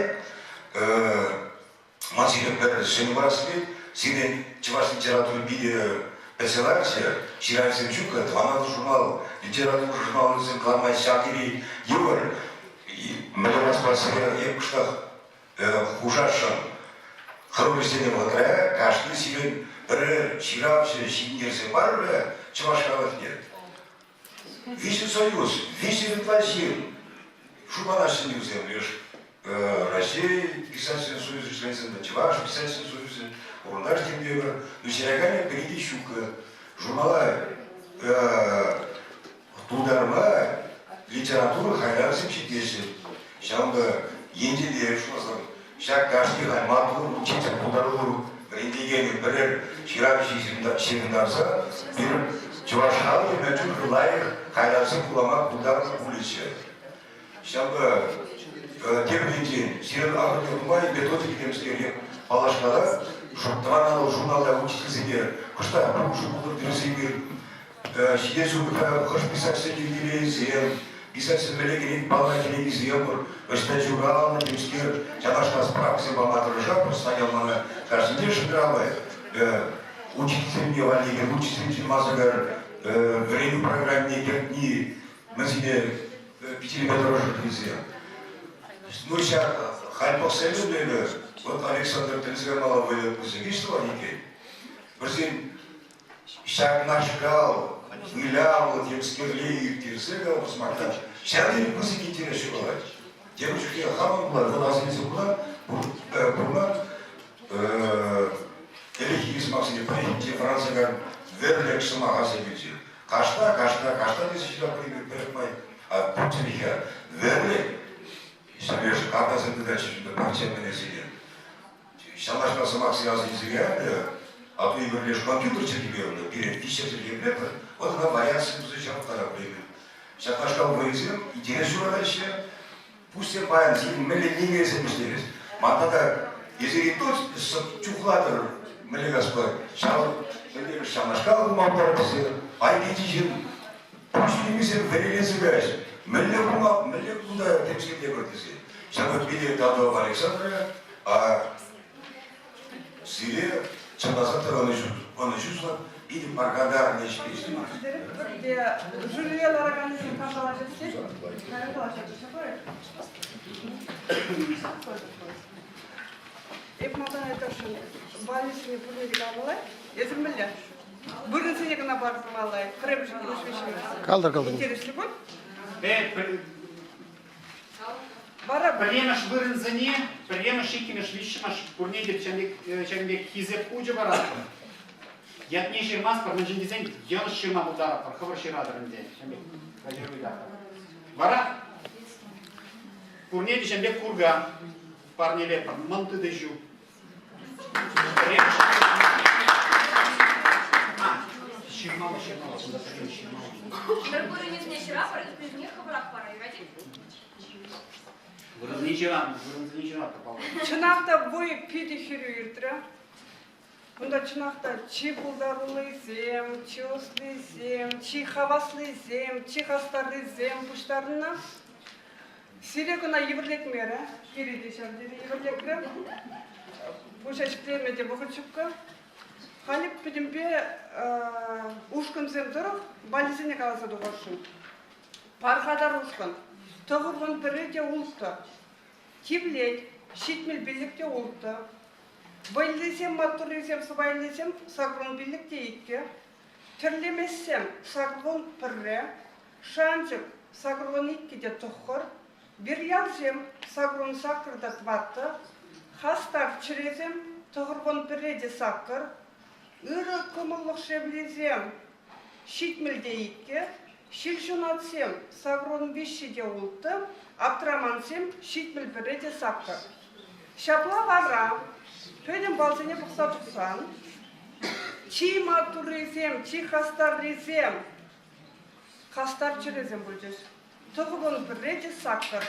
ман сире пӗр сӗнӳ парас килет, сирӗн чӑваш литератури питӗ пӗлсе ларчӗ, ҫыравҫӑсем ҫук-ха, Тӑван Атӑл журнал, литература журналӗсем кӑларма ҫав тери йывӑр. Мӗнле калас сире эп кӑштах хушасшӑн. Хӑрушсене вӑхӑтра кашни сирӗн пӗрер ҫыравҫӑ ҫитӗнтерсе парӗ чӑваш халӑхне. Виҫӗ союз, виҫӗ ытла ҫын шутланаҫҫӗ вӗсем леш Раҫҫей писательсен союзӗ членсем, Чӑваш писательсен союзӗ, Урнаш темпе Ну, ҫыраканӗ пӗри те ҫуккӑ. Журнала тултарма литература хайлавӗсем ҫитеҫҫӗ. Ҫавӑнпа ентете шутласан, ҫак кашни халь маттур учитель пултаруллӑ вӗрентекенӗ пӗрер ҫыравҫӑ ҫырӑнтарса пирӗн чӑваш халӑхӗ мӗн чухлӗ лайӑх хайлавсем вулама пултарнӑ пулӗччӗ. Ҫавӑнпа тепӗр енчен сирӗн ахӑртнех нумай методика темскерех паллашкалать. Тӑван Атӑл журналта учительсене кӑштах пулӑшу пултӑр тесе эпир Ҫитес ҫулта хӑш писательсен юбилейӗсем, писательсен вӗренекен паллӑ кӗнекисем пур, ӑҫта ҫуралнӑ темскер ҫавнашкал справкӑсем пама тӑрӑшатпӑр. Саня мана кашнине шӑнкӑравлать. Учительсемне валли учительсем ҫырмасӑр вӗренӳ программине кӗртни мӗнсене питӗрме тӑрӑшӑр тесе. Ну ҫак халь пӑхса илнӗ эпӗ, вот Александр тӗлӗнсе мала вӑйлӑ пысӑк ӗҫ тӑвать иккен. Вӗсен Ҫакнашкал вылявлӑ темскерле ирттерсе калаҫмасан ҫав тери пысӑк интерес ҫуралать. Тепӗр чухне хамӑн пулать, вӑл асилсе пулать, пурӑнать. Ӗлӗкхи сӑмахсене пӗррехинче Франциян верлек сӑмах аса килчӗ. Кашта, кашта, кашта тесе ҫырать пӗр пӗрех май. А ку чӗлхе вӗрлӗк ҫӗреш картасем тытаҫҫӗ ҫунта пахча мӗнесене. Ҫавнашкал сӑмахсем аса илсе каятӑр, а то эпир леш компьютер чӗлхипе унта пире виҫҫӗ чӗлхепе вот ӑна вариаци туса ҫавӑрттарап время. Ҫакнашкал вӑйӑсем интерес ҫуратаҫҫӗ. Пуҫсем паян сирӗн мӗнле нимесем ӗҫлерӗҫ. Ман тата эсир и то чухлатӑр мӗнле каспа ҫав пӗлтерӗш ҫавнашкал пулма пултарать тесе айккинчи ҫын пуҫ нимесем вӗренесе каяҫ. Мӗнле пулма, мӗнле кунта темскер тепӗр тесе. Ҫавна пире тав Александра, а сире чӑнласа та ӑнӑҫу, ӑнӑҫу сунать, питӗ пархатарлӑ ӗҫпе ӗҫлеме. Пӗрте жюрире ларакансем кам калаҫать? Калаҫать, Эп малтан айтасшӑн, баллисене пурне те каламалла. Эсир мӗнле? Вырӑнсене кӑна пармалла. Пӗрремӗш, иккӗмӗш, виҫҫӗмӗш. Калтӑр, калтӑр. Интереслӗ пуль? Вара пӗрремӗш вырӑнсене, пӗрремӗш, иккӗмӗш, виҫҫӗмӗш пурне те ҫавӑн пек хисеп хучӗ паратпӑр. Ятне ҫырмастпӑр, мӗншӗн тесен йӑнӑш ҫырма пултаратпӑр, хӑвӑр ҫыратӑр ӗнтӗ. Ҫавӑн пек каҫару ыйтатпӑр. Вара пурне те ҫавӑн пек курка парнелетпӗр, мӑн тытӑҫу. Пӗрремӗш. Ҫырмалла, ҫырмалла, кунта пӗрремӗш ҫырмалла. Пӗр вырӑнӗсене ҫырапӑр, ыттисене хӑвӑрах вара, юрать-и? Вырӑнне ҫырам, вырӑнсене ҫыратӑр, паллах. Чӑнах та вӑй питӗ хӗрӳ иртрӗ. Кунта чӑнах та чи пултаруллисем, чи ӑслисем, чи хаваслисем, чи хастаррисем пуҫтарӑннӑ. Сире кӑна йывӑрлетмерӗ, пире те ҫав тери йывӑрлетрӗ. Пуҫа ҫӗклеме те вӑхӑт ҫуккӑ. Халӗ пӗтӗмпе ушкӑнсем тӑрӑх баллисене каласа тухасшӑн. Пархатар ушкӑн тӑхӑрвун пӗрре те улттӑ. Тивлет 75 те улттӑ. Вӑйлисем, маттуррисем, сӑпайлисем 85 те иккӗ. Тӗрлемессем 81. Шанчӑк 82 те тӑххӑр. Вирьялсем 88 та тӑваттӑ. Хастар чӗресем 91 те саккӑр. Ырӑ кӑмӑллӑх шевлисем 72, ҫилҫунатсем 83 те улттӑ, аптрамансем 71 те саккӑр. Ҫапла вара пӗтӗм балсене пӑхса тухсан чи маттуррисем, чи хастаррисем хастар чӗресем пулчӗҫ. Тӑхӑвӑн пӗрре те саккӑр.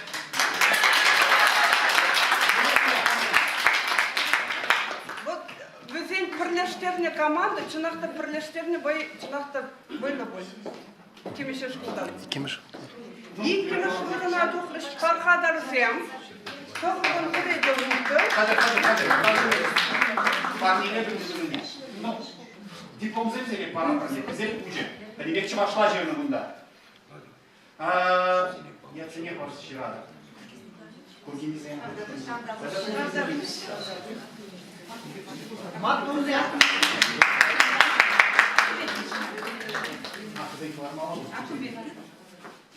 Вот вӗсен пӗрлештернӗ команда чӑнах та пӗрлештернӗ вӑй чӑнах та вӑйлӑ пуль. Темиҫе шкултан. Иккӗмӗш. Иккӗмӗш вырӑна тухрӗҫ пархатарсем. Тӑхӑвӑн пӗрре те улттӑ. Хатӗр, хатӗр, хатӗр. Парнене пӗлнӗ. Ну, дипломсем сире паратпӑр. Вӗсем уҫӑ. Пӗтӗмпех чӑвашла ҫырнӑ кунта. Ятсене парса ҫыратӑп. Куркинисем. Маттурсем.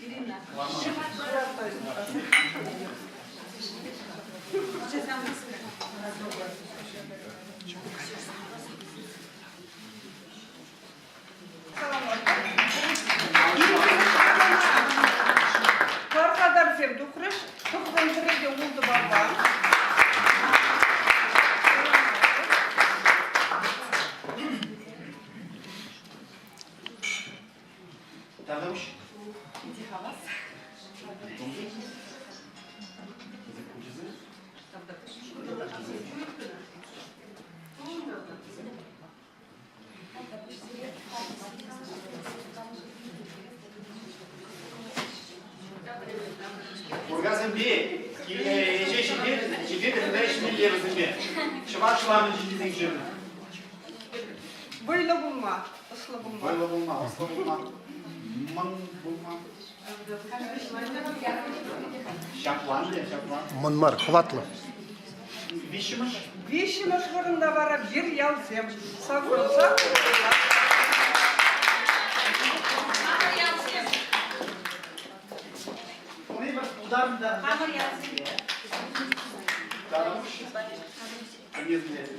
Ирина. Пархатарсем тухрӗҫ. Тухсан пӗрре те ултӑ балпа. Тадeusz? Куркасемпе ӗҫе ҫитет, ҫитет тата ӗҫмелле вӗсемпе. Чӑваш ламӗн ҫинчен ҫырнӑ. Вӑйлӑ пулма, ӑслӑ пулма. Вӑйлӑ пулма, ӑслӑ пулма, мӑн пулма. Ҫаплан те, ҫаплан. Мӑн мар, хӑватлӑ. Виҫҫӗмӗш? Виҫҫӗмӗш вырӑнта вара вир ялсем. Саврӑнса Хамӑр ялсем. Хамӑр ялсем.